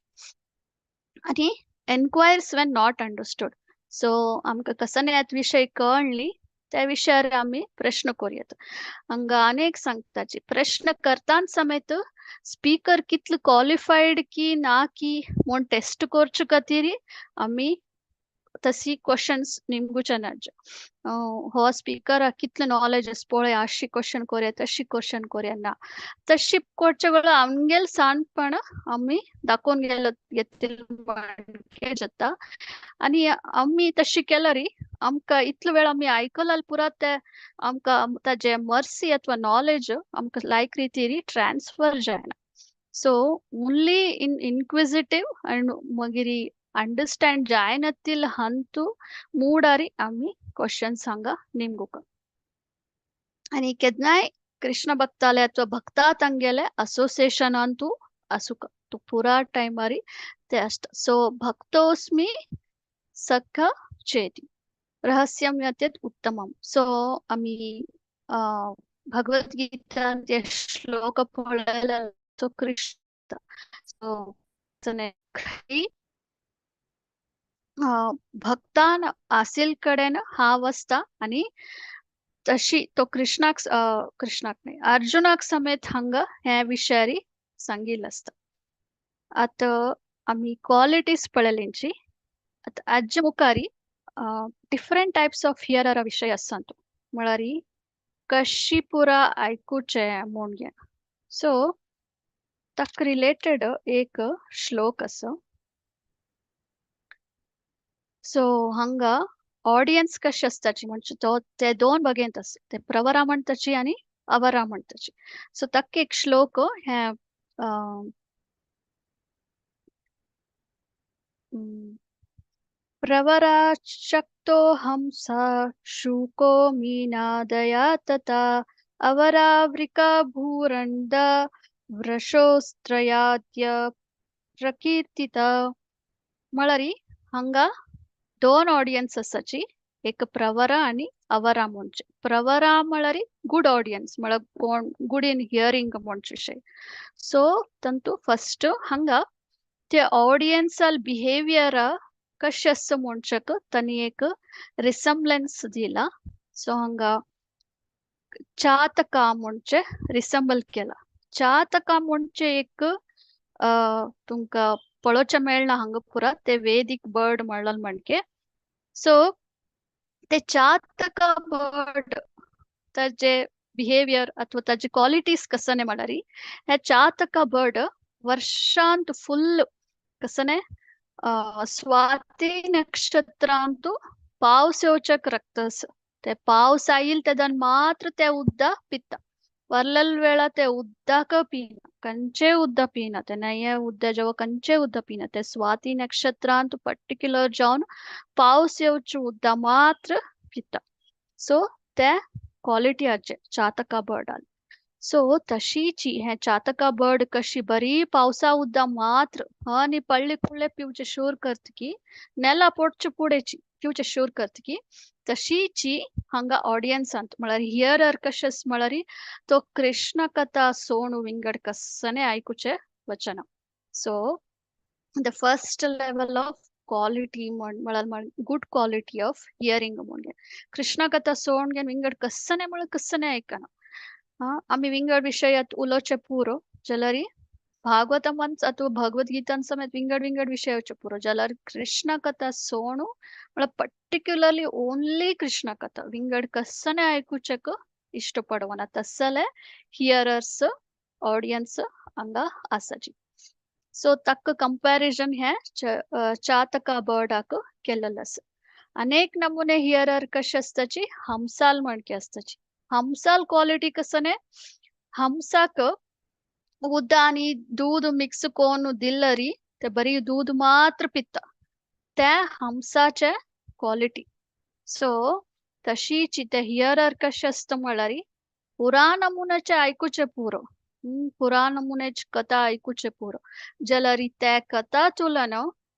आनी एन्क्वायर्स when not understood. So आमकां कसन ह्या विशय कळ्ळी त्या विशयार आमी प्रश्न करूं येता. हांगा अनेक सांगताची प्रश्न करताना समेत स्पीकर कितलो क्वालिफाईड की ना की म्हूण टेस्ट करचे खातीर आमी तशी क्वेश्चन्स निमगुचे ना. हो स्पीकर कितले नॉलेज आसा पळय अशी क्वेश्चन करूया तशी क्वेश्चन करूया ना. तशी करचे वेळार आमगेल साणपण आमी दाखोवन गेलो घेतिल्ले जाता. आनी आमी तशी केल्यार आमकां इतलो वेळ आमी आयकलाल पुरा ते आमकां ताजे मर्सी अथवा नॉलेज आमकां लायक रितीरी ट्रान्सफर जायना. So only in inquisitive and मागीर अंडरस्टँड जायनातील हंतु ಮೂಡಾರಿ आमी क्वेश्चन्स हांगा निमगुका. आनी केन्नाय कृष्ण भक्ताले अथवा भक्ता तांगेले असोसिएशन अंतू आसूका तूं पुरा टायमारी ते आसता. सो भक्तोस्मी सख चेती रहस्यम यत्यत उत्तमम. सो आमी भगवद्गीता ते श्लोक पळयला तो कृष्ण सो भक्तान आसिल कडेन हांव आसता आनी तशी तो कृष्णाक कृष्णाक न्ही अर्जुनाक समेत हांगा हे विशयारी सांगिल्लें आसता. आतां आमी क्वालिटीज पळयलींची. आतां हाजे मुखारी डिफरंट टायप्स ऑफ हियररा विशय आसा तो म्हळ्यार कशी पुरा आयकुचें म्हूण. सो ताका रिलेटेड एक श्लोक आसा. सो हांगा ऑडियन्स कशी आसताची म्हणजे तो ते दोन बगेंत आसा ते प्रवरा म्हणटाची आनी अवरा म्हणटाची. सो ताका एक श्लोक हे प्रवराशक्तो हंसा शुको मीनादया तथा अवरावृका भूरण्ड वृषोस्त्रयाद्य प्रकीर्तिता. म्हळ्यार हांगा दोन ऑडियन्स आसाची, एक प्रवरा आनी अवरा म्हणजे. प्रवरा म्हळ्यार गुड ऑडियन्स म्हळ्यार कोण गुड इन हियरींग म्हणचे अशें. सो तांतू फस्ट हांगा ते ऑडियन्साल बिहेवियर कशें आसा म्हणच्याक तांणी एक रिसम्बलन्स दिला. सो हांगा चातका म्हणजे रिसंबल केला. चातका म्हणजे एक तुमकां पळोवचें मेळना हांगा पुरा ते वेदीक बर्ड म्हणलां म्हणके. सो ते चातका बर्ड ताजे बिहेवियर अथवा ताजे क्वालिटीज कसने म्हळ्यार हे चातका बर्ड वर्षांत फुल कसने स्वाती नक्षत्रांतु पावस येवच्याक रक्तस ते पावस आईल तेदन मात्र ते उद्दा पिता. वरलेल वेळा ते उदक पिना, कंचे उदक पिना, ते नये उद्दा जेव्हा कंचे उदक पिना, ते स्वाती नक्षत्रांत पर्टिक्युलर जावन पावस येवचे उदक मात्र पिता. सो ते क्वालिटी आचे चातका बर्ड आले. सो तशीची हे चातका बर्ड कशी बरी पावसा उद्दा मात्र आणि पळ्ळी कुळ्ळे पिवचे शूर करतकी नेला पोटचे पुडेची पिवचे शूर करतकी तशीची हांगा ऑडियन्स अंत म्हळ्यार हियरर कशेच म्हळ्यार तो कृष्ण कथा सोणू विंगड कसने आयकुचे वचना. So the first level of quality म्हळ्यार गुड क्वालिटी ऑफ हियरिंग म्हणजे कृष्ण कथा सोणगे विंगड कसने म्हळ्यार कसने आयकना. आम्ही विंगड विषयात उलोवचे पुरो जाल्यार भागवतमंच अथवा भगवद्गीतान समेत विंगड विंगड विषयाचे पुरो जाल्यार कृष्ण कथा सोणू म्हळ्यार पर्टिक्युलरली ओन्ली कृष्ण कथा विंगड कसने आयकुचेक इष्टपडवना तसले हियरर्स ऑडियन्स हांगा आसाची. सो तक्क कंपॅरिजन हे चातका बर्डाक केलेलं आसा. अनेक नमुने हियरर कशे आसताची हमसाल म्हणके आसताची. हमसाल क्वालिटी कसने हमसाक उद्दा आणि दूध मिक्स कोन दिल्लरी ते बरी दूध मात्र पिता ते हमसाचे क्वालिटी. सो तशीची ते हियरर कशे आसता म्हळ्यार पुरा नमुन्याचे आयकुचे पुरो, पुरा नमुन्याची कथा आयकुचे पुरो जाल्यार ते कथा तुलन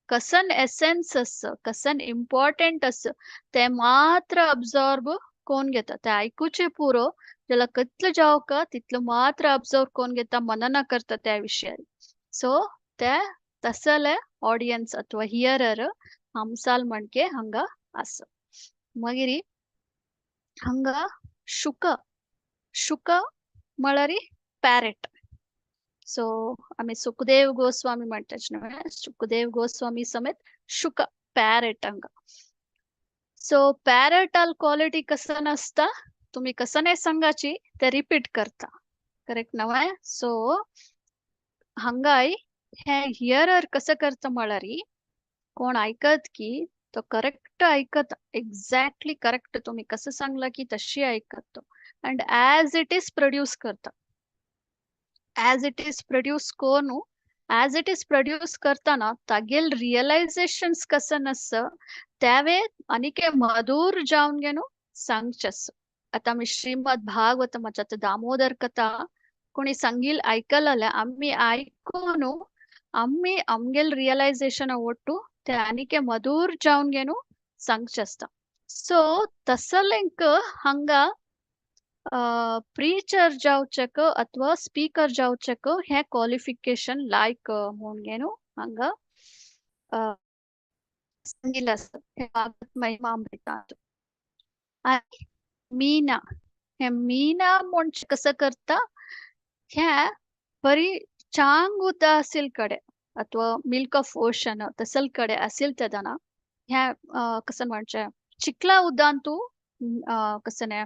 कसन एसेन्स आसा कसन इम्पॉर्टंट आसा ते मात्र अब्जॉर्ब कोण घेता. ते आयकुचे पुरो जाल्यार कितलो जावका तितलो मात्र अब्जॉर्ब कोण घेता, मनना करता त्या विशयार. सो ते तसले ऑडियन्स अथवा हियरर हमसाल म्हणके हांगा आसा. मागीर हांगा शुक, शुक म्हळ्यार पॅरेट. सो आमी सुखदेव गोस्वामी म्हणटाच न्हय, सुखदेव गोस्वामी समेत शुक पॅरेट हांगा. सो पॅरेटाल क्वालिटी कसन आसता तुमी कसने सांगाची ते रिपीट करता, करेक्ट न्हय. सो हांगाय हे हियरर कसं करता म्हळ्यार कोण आयकत की तो करेक्ट आयकत, एक्झॅक्टली करेक्ट तुमी कसं सांगला की तशी आयकत तो, and as it is produce करता. एज it is produce कोनु एज it is produce करताना तागेल रियलायझेशन्स कसं नसतं त्यावे अनिके मधुर जावन घेनु सांगचेस. आता आमी श्रीमद भागवतमाच्या दामोदर कथा कोणी सांगील आयकल आमी आयकून आमी आमगेल रियलायझेशन ಒಟ್ಟು ते आनिके मधुर जावन घेनु सांगचे आसता. सो तसलेंक हांगा प्रीचर जावचेक अथवा स्पीकर जावचेक हे क्वालिफिकेशन लायक म्हूण घेनु हांगा सांगिल्लें आसा भागवत महिमामृतांत. आनी मीना, हे मीना म्हणजे कसं करता हे बरी चांग उदक असेल कडे अथवा मिल्क ऑफ ओशन तसल कडे असेल तेदना ह्या कसं म्हणजे चिखला उदांतू कसं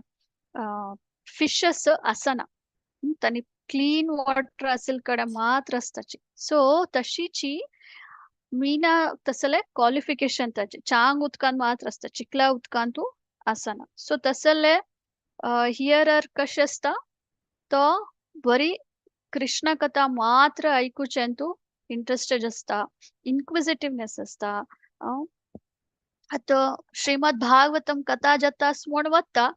फिशेस आसना, तांणी क्लीन वॉटर असेल कडे मात्र आसताची. सो तशीची मीना तसले क्वालिफिकेशन ताचे चांग उदकान मात्र आसता, चिखला उदकांतू आसना. सो तसले हियरर कशें आसता तो बरी कृष्ण कथा मात्र आयकुचें इंट्रस्टेड आसता, इन्क्विजिटिवनेस आसता. आतां श्रीमद भागवतम कथा जाता म्हूण वता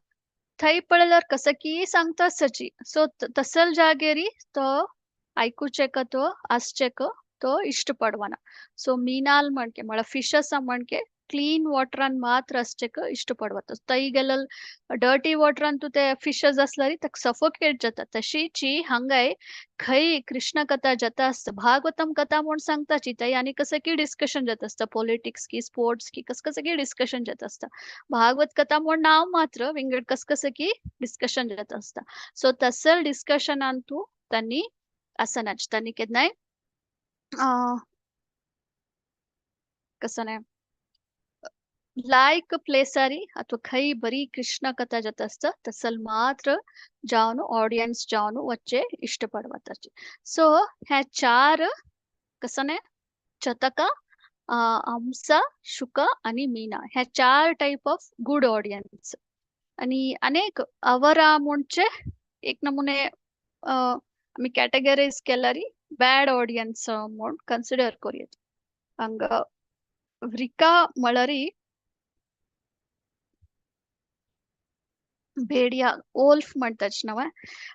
थंय पळयल्यार कसं की सांगता आसची. सो तसल जागेरी तो आयकुचेक तो आसचेक तो इश्ट पडवना. सो मीनाल म्हणके म्हळ्यार फिशेस म्हणके क्लीन वॉटरान मात्र आसचेक इश्ट पडवता. थंय गेल्यार डर्टी वॉटरान तूं ते फिशेस आसल्यार ताका सफोकेट जाता. तशीची हांगाय खंय कृष्ण कथा जाता आसता भागवतम कथा म्हूण सांगताची थंय आनी कसं की डिस्कशन जाता आसता, पॉलिटिक्स की स्पोर्ट्स की कस कसं की डिस्कशन जाता आसता. भागवत कथा म्हूण नांव मात्र विंगड कस कसं की डिस्कशन जाता आसता. सो तसल डिस्कशनान तूं तांणी आसनाच, तांणी केन्नाय कसं न्हय लायक प्लेसारी अथवा खंय बरी कृष्ण कथा जाता आसता तसल मात्र जावन ऑडियन्स जावन वच्चे इश्ट पडवताचे. सो हे चार कसने चतका, हंसा, शुक आणि मीना हे चार टायप ऑफ गुड ऑडियन्स. आणि अनेक अवरा म्हणजे एक नमुने आमी कॅटेगरायज केल्यार बॅड ऑडियन्स म्हूण कन्सिडर करूं. हांगा व्रिका म्हळ्यार भेडिया, वोल्फ म्हणटाच नव्हे,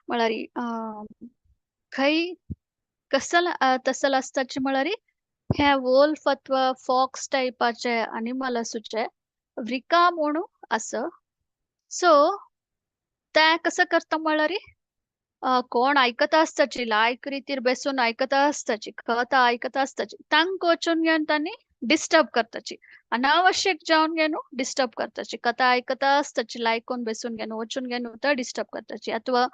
म्हळ्यार खंय कसल तसल आसताची म्हळ्यार हे वोल्फ अथवा फॉक्स टायपाचे अनिमल आसूचे व्रिका म्हणून आसा. सो ते कसं करता म्हळ्यार कोण आयकता आसताची लायक रितीर बेसून आयकता आसताची, कथा आयकता आसताची, तांकां वचून घेवन तांणी डिस्टर्ब करताची, अनावश्यक जावन घेवन डिस्टर्ब करताची. कथा आयकता आसताची लायकून बेसून घेवन वचून घेवन तो डिस्टर्ब करताची. अथवा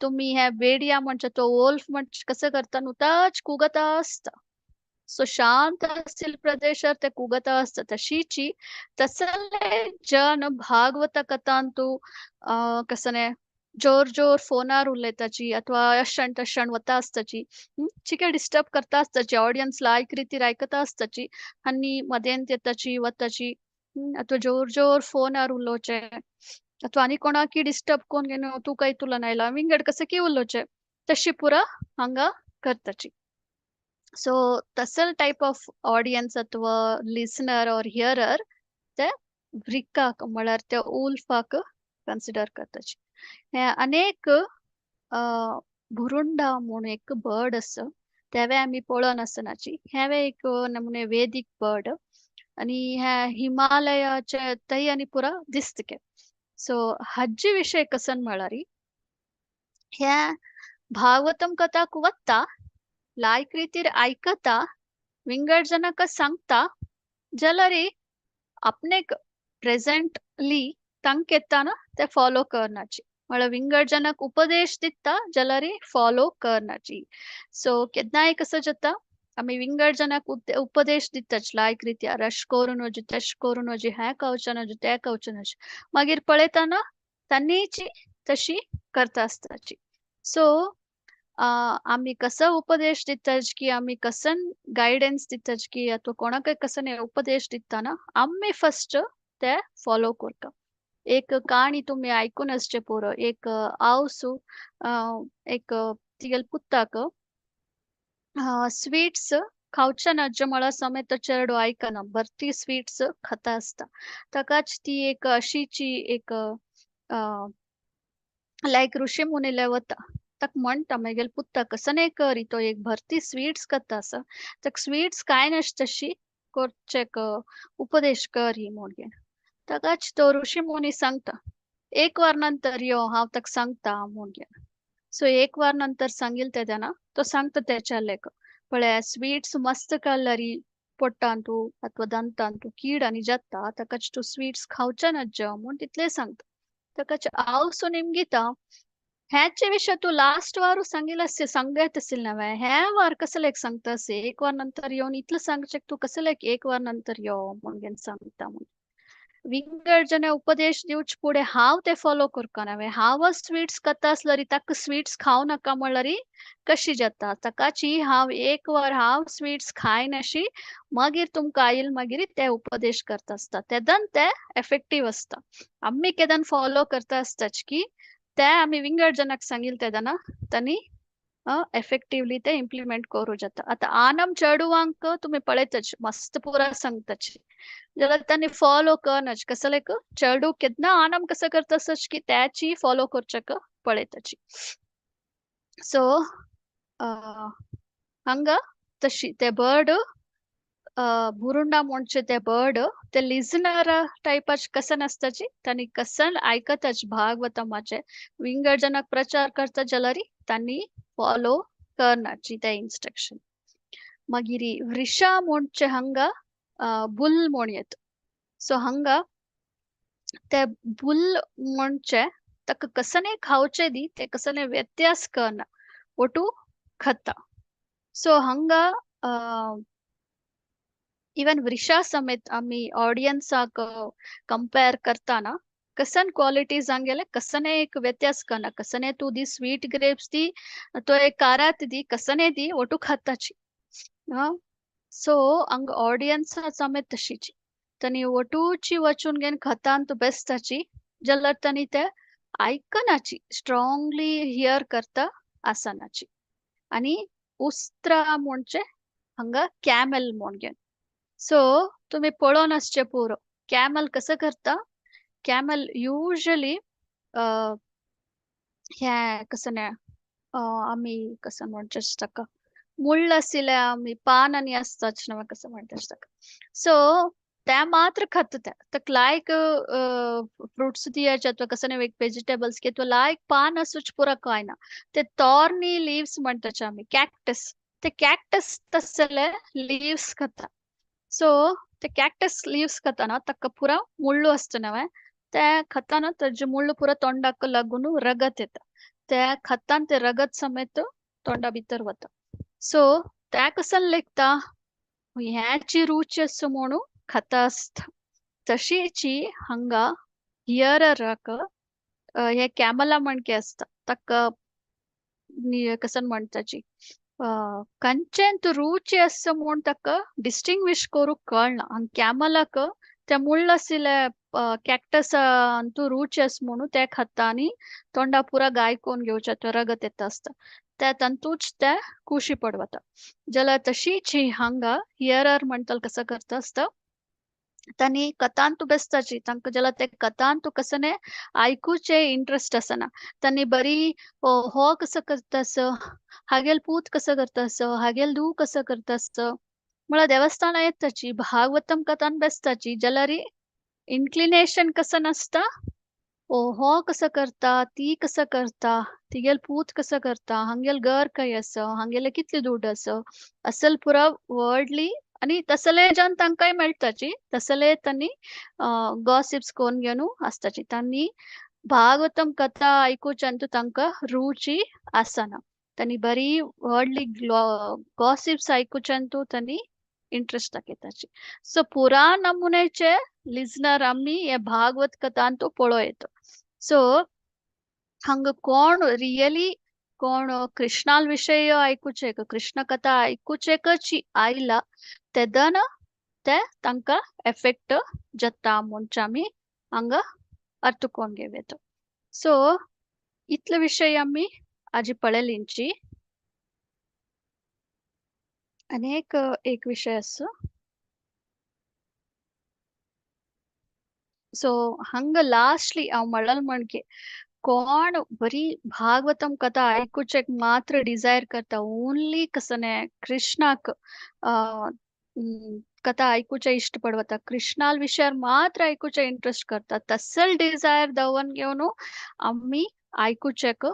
तुमी हे बेडिया म्हणजे तो वोल्फ म्हणजे कसं करता नुताच कुगता आसता. सो शांत आशिल्ले प्रदेशार ते कुगता आसता. तशीची तसले जन भागवत कथांतु कसने जोर जोर फोनार उलयताची अथवा अशण तशण वता आसताची, चिके डिस्टर्ब करता आसताची, ऑडियन्स लायक रितीर आयकता आसताची आनी मदेंत येताची वताची, अथवा जोर जोर फोनार उलोवचे अथवा आनी कोणाकी डिस्टर्ब कोण घेवन तूं काय तुला नायला विंगड कसं की उलोवचे, तशी पुरा हांगा करताची. सो तसल टायप ऑफ ऑडियन्स अथवा लिसनर ऑर हियरर ते व्रिकाक म्हळ्यार त्या उल्फाक कन्सिडर करताची. हे अनेक भुरुंडा म्हणून एक बर्ड आसा, तेवे आमी पळोवन आसनाची. हेवे एक नमुने वेदीक बर्ड आनी हे हिमालयाचे थंय आनी पुरा दिसता के. सो हाजे विशय कसन म्हळ्यार ह्या भागवतम कथाक वता, लायक रितीर आयकता, विंगड जनाक सांगता, जाल्यार आपणेक प्रेजेंटली तांक येताना ते फॉलो करनाची, म्हळ्यार विंगड जनाक उपदेश दिता जाल्यार फॉलो करनाची. सो केन्नाय कसं जाता आमी विंगड जनाक उपदेश दिताच लायक रित्यार, अशें करून वचूं तशें करून वचूं, हें खावचें ना तें खावचें ना, मागीर पळयतना तांणीची तशी करता आसताची. सो आमी कसो उपदेश दिताच की आमी कसन गायडन्स दिताच की अथवा कोणाकय कसन उपदेश दिताना आमी फर्स्ट ते फॉलो करता. एक काणी तुमी आयकून आसचे पुरो, एक आवसू एक तिगेले पुताक स्वीट्स खावचे ना जे म्हळ्यार समेत तो चेडो आयकना, भरती स्वीट्स खाता आसता. ताकाच ती एक अशीची एक लायक ऋषी मुनीले वता, ताका म्हणटा मागीर पुताक कसने करी तो एक भरती स्वीट्स खाता आसा, ताका स्वीट्स कांय नासता तशी करचेक उपदेश कर ही म्हूण. ताकाच तो ऋषी मुनी सांगता एक वार नंतर यो हांव ताका सांगता म्हूण. सो एक वार नंतर सांगील तेन्ना तो सांगता त्याच्या लेख पळय स्वीट्स मस्त खाल्ल्यार पोटांतू अथवा दंतांतू कीड आनी जाता, ताकाच तूं स्वीट्स खावचे ना जेव म्हूण तितलें सांगता. ताकाच हांव सो निमगिता ह्याचे विशय तूं लास्ट वारू सांगिल आसचे सांगत आशिल्लें नव्हे, ह्या वार कसलें एक सांगता अशें एक वार नंतर येवन इतलें सांगचें तूं कसलें एक वार नंतर यो म्हूण सांगता म्हूण. विंगड जन उपदेश दिवचे फुडें हांव ते फॉलो करपा नव्हे, हांव स्वीट्स खाता आसल्यार ताका स्वीट्स खावं नाका म्हणल्यार कशी जाता, ताकाची हांव एक वार हांव स्वीट्स खायनाशी मागीर तुमकां आयल मागीर ते उपदेश करता आसता तेदन ते एफेक्टीव आसता. आमी केदन फॉलो करता आसताच की ते आमी विंगड जनाक सांगिल तेदना तांणी एफेक्टिवली ते इम्प्लिमेंट करूं जाता. आतां आनम चेडवांक तुमी पळयतच मस्त पुरा सांगताची जाल्यार तांणी फॉलो करनाच, कसलें एक चेडू केन्ना आनम कसं करता आसच की त्याची फॉलो करचेक पळयताची. सो हांगा तशी ते बर्ड बुरुंडा म्हणचे ते बर्ड ते लिजनर टायपाचे कसन आसताची तांणी कसन आयकताच भागवतमाचे विंगड जनाक प्रचार करता जाल्यार तांणी फॉलो करनाची ते इन्स्ट्रक्शन. मागीर वृषा म्हणचे हांगा बुल म्हण येता. सो हांगा ते बुल म्हणचे ताका कसने खावचे दी ते कसने व्यत्यास करना ओटू खाता. सो हांगा इवन वृषा समेत आमी ऑडियन्साक कंपेर करताना कसन क्वालिटीज हांगेले कसने एक व्यत्यास करना, कसने तूं दी स्वीट ग्रेप्स दी तो एक कारात दी कसने दी ओटू खाताची. सो हांगा ऑडियन्सा समेत तशीची तांणी ओटूची वचून घेवन खतान तूं बेसताची जाल्यार तांणी ते आयकनाची, स्ट्रॉंगली here करता आसनाची. आनी उस्त्रा म्हणजे हांगा कॅमल म्हूण घेवन. सो तुमी पळोवन आसचें पुरो, कॅमल कसो करता, कॅमल युजली हें कसं न्ही आमी कसं म्हणचे ताका मुಳ್ळ आशिल्ले आमी पान आनी आसताच न्हय कसं म्हणटात ताका. सो ते मात्र खाता ते, ताका लायक फ्रुट्स दियाचे अथवा कसं न्ही वेजिटेबल्स की लायक पान आसूच पुरो कांय ना. ते थॉर्नी लिव्स म्हणटाचे आमी, कॅक्टस, ते कॅक्टस तसले लिव्स खाता. सो ते कॅक्टस लिव्स खाताना ताका पुरा मुಳ್ಳು आसता न्हय, ते खाताना ताजे मुಳ್ಳು पुरा तोंडाक लागून रगत येता, ते खातान ते रगत समेत तोंडा भितर वता. सो ते कसन लेखता ह्याची रुची आसा म्हणून खाता आसता. तशीची हांगा हियरराक हे कॅमला म्हणके आसता ताका कसन म्हणटाची कंचेंत रुची आसा म्हूण ताका डिस्टिंग्विश करूंक कळना. आनी कॅमलाक ते मुಳ್ळ आशिल्ले कॅक्टस अंतू रुची आसा म्हणून ते खाता आनी तोंडा पुरा गायकोन घेवचे तो रगत येता आसता, त्या तांतूच ते कुशी पडवता. जाल्यार तशीच हांगा हियरर म्हणटल कसो करता आसता, तांणी कथांतू बेसताची तांकां जाल्यार ते कथांतू कसने आयकुचे इंट्रस्ट आसना, तांणी बरी हो कसो करता आस, हागेल पूत कसो करता आस, हागेल धूव कसो करता आस म्हळ्यार देवस्थानां येताची भागवतम कथान बेसताची, जाल्यार इन्क्लिनेशन कसो नासता, ओ हो कसो करता, ती कसो करता, तिगेल पूत कसो करता, हांगेल घर खंय आसा, हांगेले कितले दुड आसा, असल पुरा वर्डली. आनी तसले जन तांकांय मेळटाची, तसले तांणी गॉसिप्स कोन्न घेवन आसताची. तांणी भागवतम कथा आयकुच्यान तांकां रुची आसना, तांणी बरी व्हडली गॉसिप्स आयकुच्यान तांणी इंट्रस्ट दाखयताची. सो पुरा नमुन्याचे लिजनर आमी हे भागवत कथांतू पळोवं येता. सो हांगा कोण रियली कोण कृष्णाल विशय आयकुचे, कृष्ण कथा आयकुचेकच आयला तेदना ते तांकां एफेक्ट जाता म्हणचे आमी हांगा अर्थ कोण घेवं येता. सो इतले विशय आमी आजी पळयलींची. आनी एक एक विशय आसा. सो हांगा लास्टली हांव म्हणल म्हणजे कोण बरी भागवतम कथा आयकुचेक मात्र डिजायर करता, ओन्ली कसने कृष्णाक कथा आयकुचे इश्ट पडवता, कृष्णाल विशयार मात्र आयकुचे इंट्रस्ट करता, तसल डिजायर दवन घेवन आमी आयकुचेक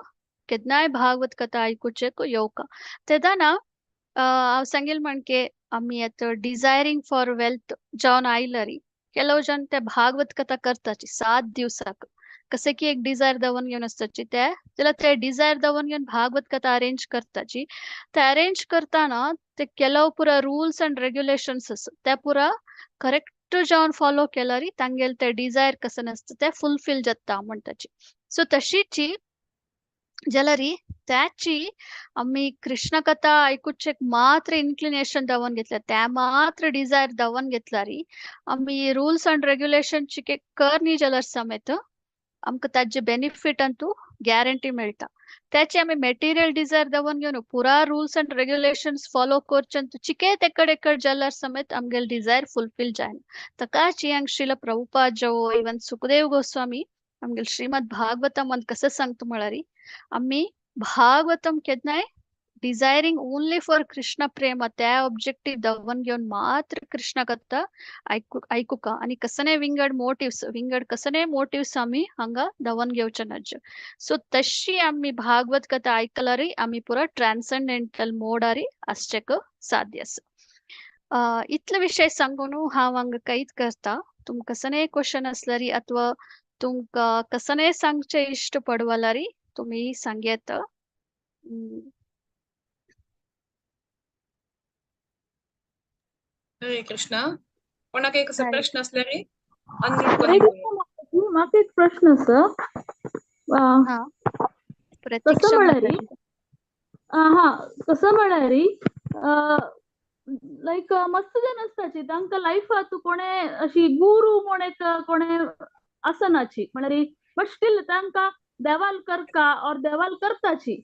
केन्नाय भागवत कथा आयकुचेक येवका. तेदना हांव सांगील म्हणके आमी आतां डिजायरींग फॉर वेल्थ जावन आयलरी ಕೆಲವು जन ते भागवत कथा करताची 7 दिवसाक, कसे की एक डिजायर दवन घेवन आसताची, ते जाल्यार ते डिजायर दवन घेवन भागवत कथा अरेंज करताची. ते अरेंज करतना ते ಕೆಲವು पुरा रूल्स अँड रेग्युलेशन्स आसा ते पुरा करेक्ट जावन फॉलो केल्यार तांगेले ते डिजायर कशें आसता ते फुलफील जाता म्हणटाची. सो तशीची जाल्यार त्याची आमी कृष्ण कथा आयकुचेक मात्र इन्क्लिनेशन दावन घेतल्या, त्या मात्र डिजायर दावन घेतल्यार आमी रूल्स अँड रेग्युलेशन कर न्ही जाल्यार समेत आमकां ताजे बेनिफीट अंतू गॅरंटी मेळटा. त्याचे आमी मेटेरियल डिजायर दावन घेवन पुरा रूल्स अँड रेग्युलेशन्स फॉलो करचे चिके तेकड जाल्यार समेत आमगेले डिजायर फुलफील जायना. ताकाच हांगा श्रील प्रभुपाद जो इवन सुखदेव गोस्वामी आमगेले श्रीमद भागवतम अंत कसं सांगता म्हळ्यार आमी भागवतम केन्नाय डिजायरींग ओन्ली फॉर कृष्ण प्रेम त्या ऑब्जेक्टीव दवन घेवन मात्र कृष्ण कथा आयकुका आनी कसने विंगड मोटिव्स विंगड कसने मोटिव्स आमी हांगा दवन घेवचे नाच. सो तशी आमी भागवत कथा आयकल्यार आमी पुरा ट्रान्संडेंटल मोडारी आसचेक साध्य आसा. इतले विशय सांगून हांव हांगा कैद करता. तुमकां कसने क्वेश्चन आसल्यार अथवा तुमकां कसने सांगचे इश्ट पडवल्यार तुमी सांगयेत. हरे कृष्णा. कोणाक एक प्रश्न असल्यार अनम्यूट करून. म्हाका एक प्रश्न आसा. कसं म्हळ्यार हा कसं म्हळ्यार लायक मस्त जन आसताची तांकां लायफांत कोणे अशी गुरू म्हूण एक कोणे आसनाची म्हळ्यार बट स्टील तांकां देवाल करका और देवाल करताची.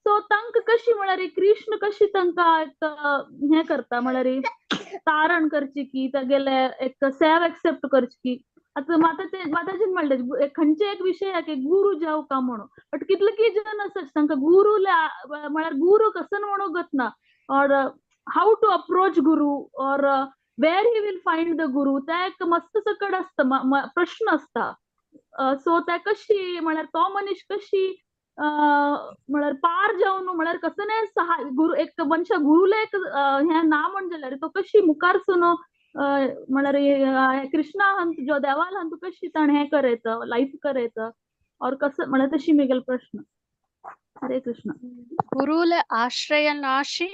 सो तांकां कशी म्हळ्यार कृष्ण कशी तांकां एक हें करता म्हळ्यार तारण करची की तागेले एक सेव एक्सेप्ट करची की. आतां माताजीन म्हणलें खंयचे एक विशय की गुरू जावका म्हणून, बट कितले की जन आसात तांकां गुरू म्हळ्यार गुरू कसन म्हणून गत ना, और how to approach guru Aur where he will find the guru, ते एक मस्त सकट आसता प्रश्न आसता. सो ते कशी म्हळ्यार तो मनीस कशी म्हळ्यार पार जावन म्हळ्यार कसं नाही सहाय गुरु एक मनशा गुरुला एक हें ना म्हण जाल्यार तो कशी मुखार सून म्हळ्यार कृष्णा हंत जो देवाल हंत कशी ताणें हें करयत लायफ करयत और कसं म्हळ्यार तशी मेगेल प्रश्न. हरे कृष्ण. गुरुले आश्रय नाशी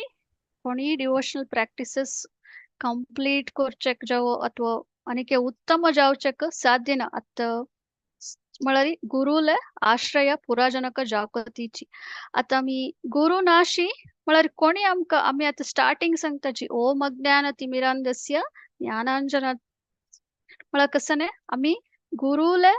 कोणी डिवोशनल प्रॅक्टिसेस कंप्लीट करचेक जावो अथवा आनीक उत्तम जावचेक साध्य ना. आत म्हळ्यार गुरुले आश्रय पुराजनक जावकतीची. आतां आमी गुरु नाशी म्हळ्यार कोणी आमकां आमी आतां स्टार्टिंग सांगताची ओम अज्ञान तिमिरांधस्य ज्ञानांजन म्हळ्यार कसं न्ही आमी गुरुले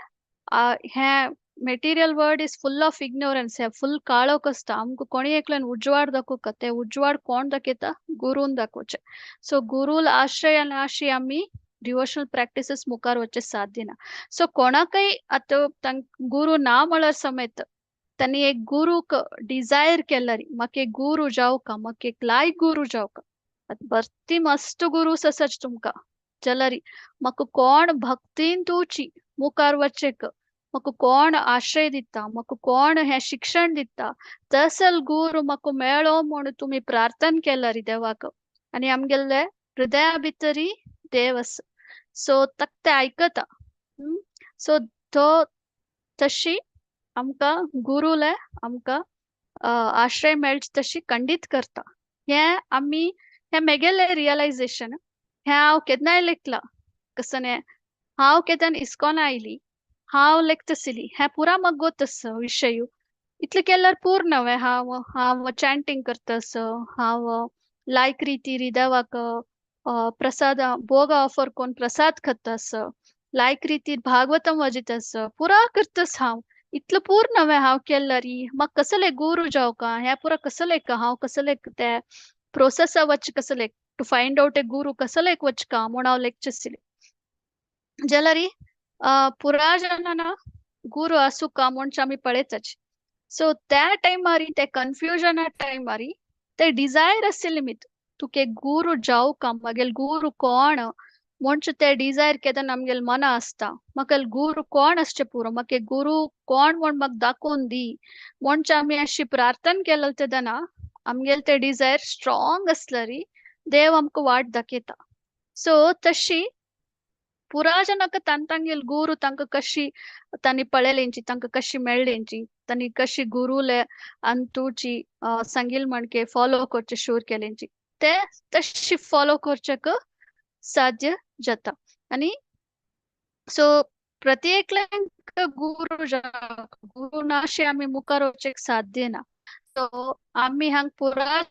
हें material world is full of ignorance, हे फुल काळोख आसता. आमकां कोणी एकल्यान उजवाड दाखोवका, ते उजवाड कोण दाखयता? गुरून दाखोवचे. सो गुरुल आश्रय नाशी आमी डिवोशनल प्रॅक्टिसेस मुखार वचचे साध्य ना. सो कोणाकय आतां गुरु ना म्हळ्यार समेत तांणी एक गुरूक डिजायर केल्यार म्हाका एक गुरू जावका, म्हाका एक लायक गुरू जावका. आतां भरती मस्त गुरूस आसाच तुमकां जाल्यार म्हाका कोण भक्तीन तुची मुखार वचेक म्हाका कोण आश्रय दिता, म्हाका कोण हें शिक्षण दिता, तसल गुरू म्हाका मेळो म्हूण तुमी प्रार्थना केल्यार देवाक आनी आमगेले हृदया भितरी देव आसा. सो ताका ते आयकता. सो तो तशी आमकां गुरूले आमकां आश्रय मेळचे तशी खंडीत करता. हें आमी हें मेगेलें रियलायजेशन. हें हांव केन्नाय लेखलां कसं न्ही, हांव केन्ना इस्कॉन आयली हांव लेखतासली हें पुरा म्हाका गोत आसा विशय. इतलें केल्यार पूर्ण न्हय, हांव हांव चॅन्टींग करतास, हांव लायक रितीर देवाक प्रसाद भोग ऑफर करून प्रसाद खातास, लायक रितीर भागवतम वाजयतास, पुरा करतास हांव. इतलें पूर्ण न्हय हांव केल्यार म्हाका कसले गुरू जावका, हें पुरा कसले हांव कसले ते प्रोसेसा वच कसले टू फायंड आवट ए गुरू कसले वचका म्हूण हांव लेखचेसली. जाल्यार पुरा जनाना गुरू आसूका म्हणचे आमी पळयताच. सो त्या टायमार ते कन्फ्युजना टायमार ते डिजायर आशिल्ले मित तुका एक गुरू जावका, म्हागेल गुरू कोण म्हणचे ते डिजायर केन्ना आमगेले मना आसता. म्हाका गुरू कोण आसचे पुरो, म्हाका गुरू कोण म्हूण म्हाका दाखोवन दी म्हणचे आमी अशी प्रार्थना केलें तेन्ना आमगेले ते डिजायर स्ट्रॉंग आसल्यार देव आमकां वाट दाखयता. सो तशी पुरा जनाक तांगेल गुरू तांकां कशी तांणी पळयलेंची, तांकां कशी मेळ्ळेंची, तांणी कशी गुरूले अंतूची सांगील म्हणके फॉलो करचे शूर केलेंची, ते तशी फॉलो करचेक साध्य जाता. आनी सो प्रत्येकल्यांक गुरू गुरू नाशे आमी मुखार वचचेक साध्य ना. सो आमी हांग पुरा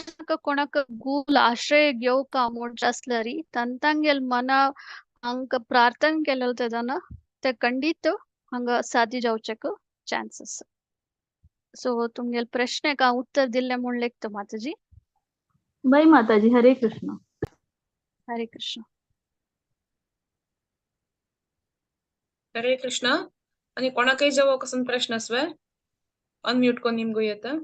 कोणाक गुरू आश्रय घेवका म्हणचे आसल्यार तांगेल मना हांगा प्रार्थना केलें तेन्ना ते खंडीत हांगा साध्य जावचेक चान्स आसा. सो तुमगेले प्रश्नेक हांव उत्तर दिल्लें म्हूण लेखता माताजी. बाय माताजी. हरे कृष्ण. हरे कृष्ण. हरे कृष्ण. आणि कोणाकय जावो कसन प्रश्न आसवे अनम्यूट कोन निमगो येता.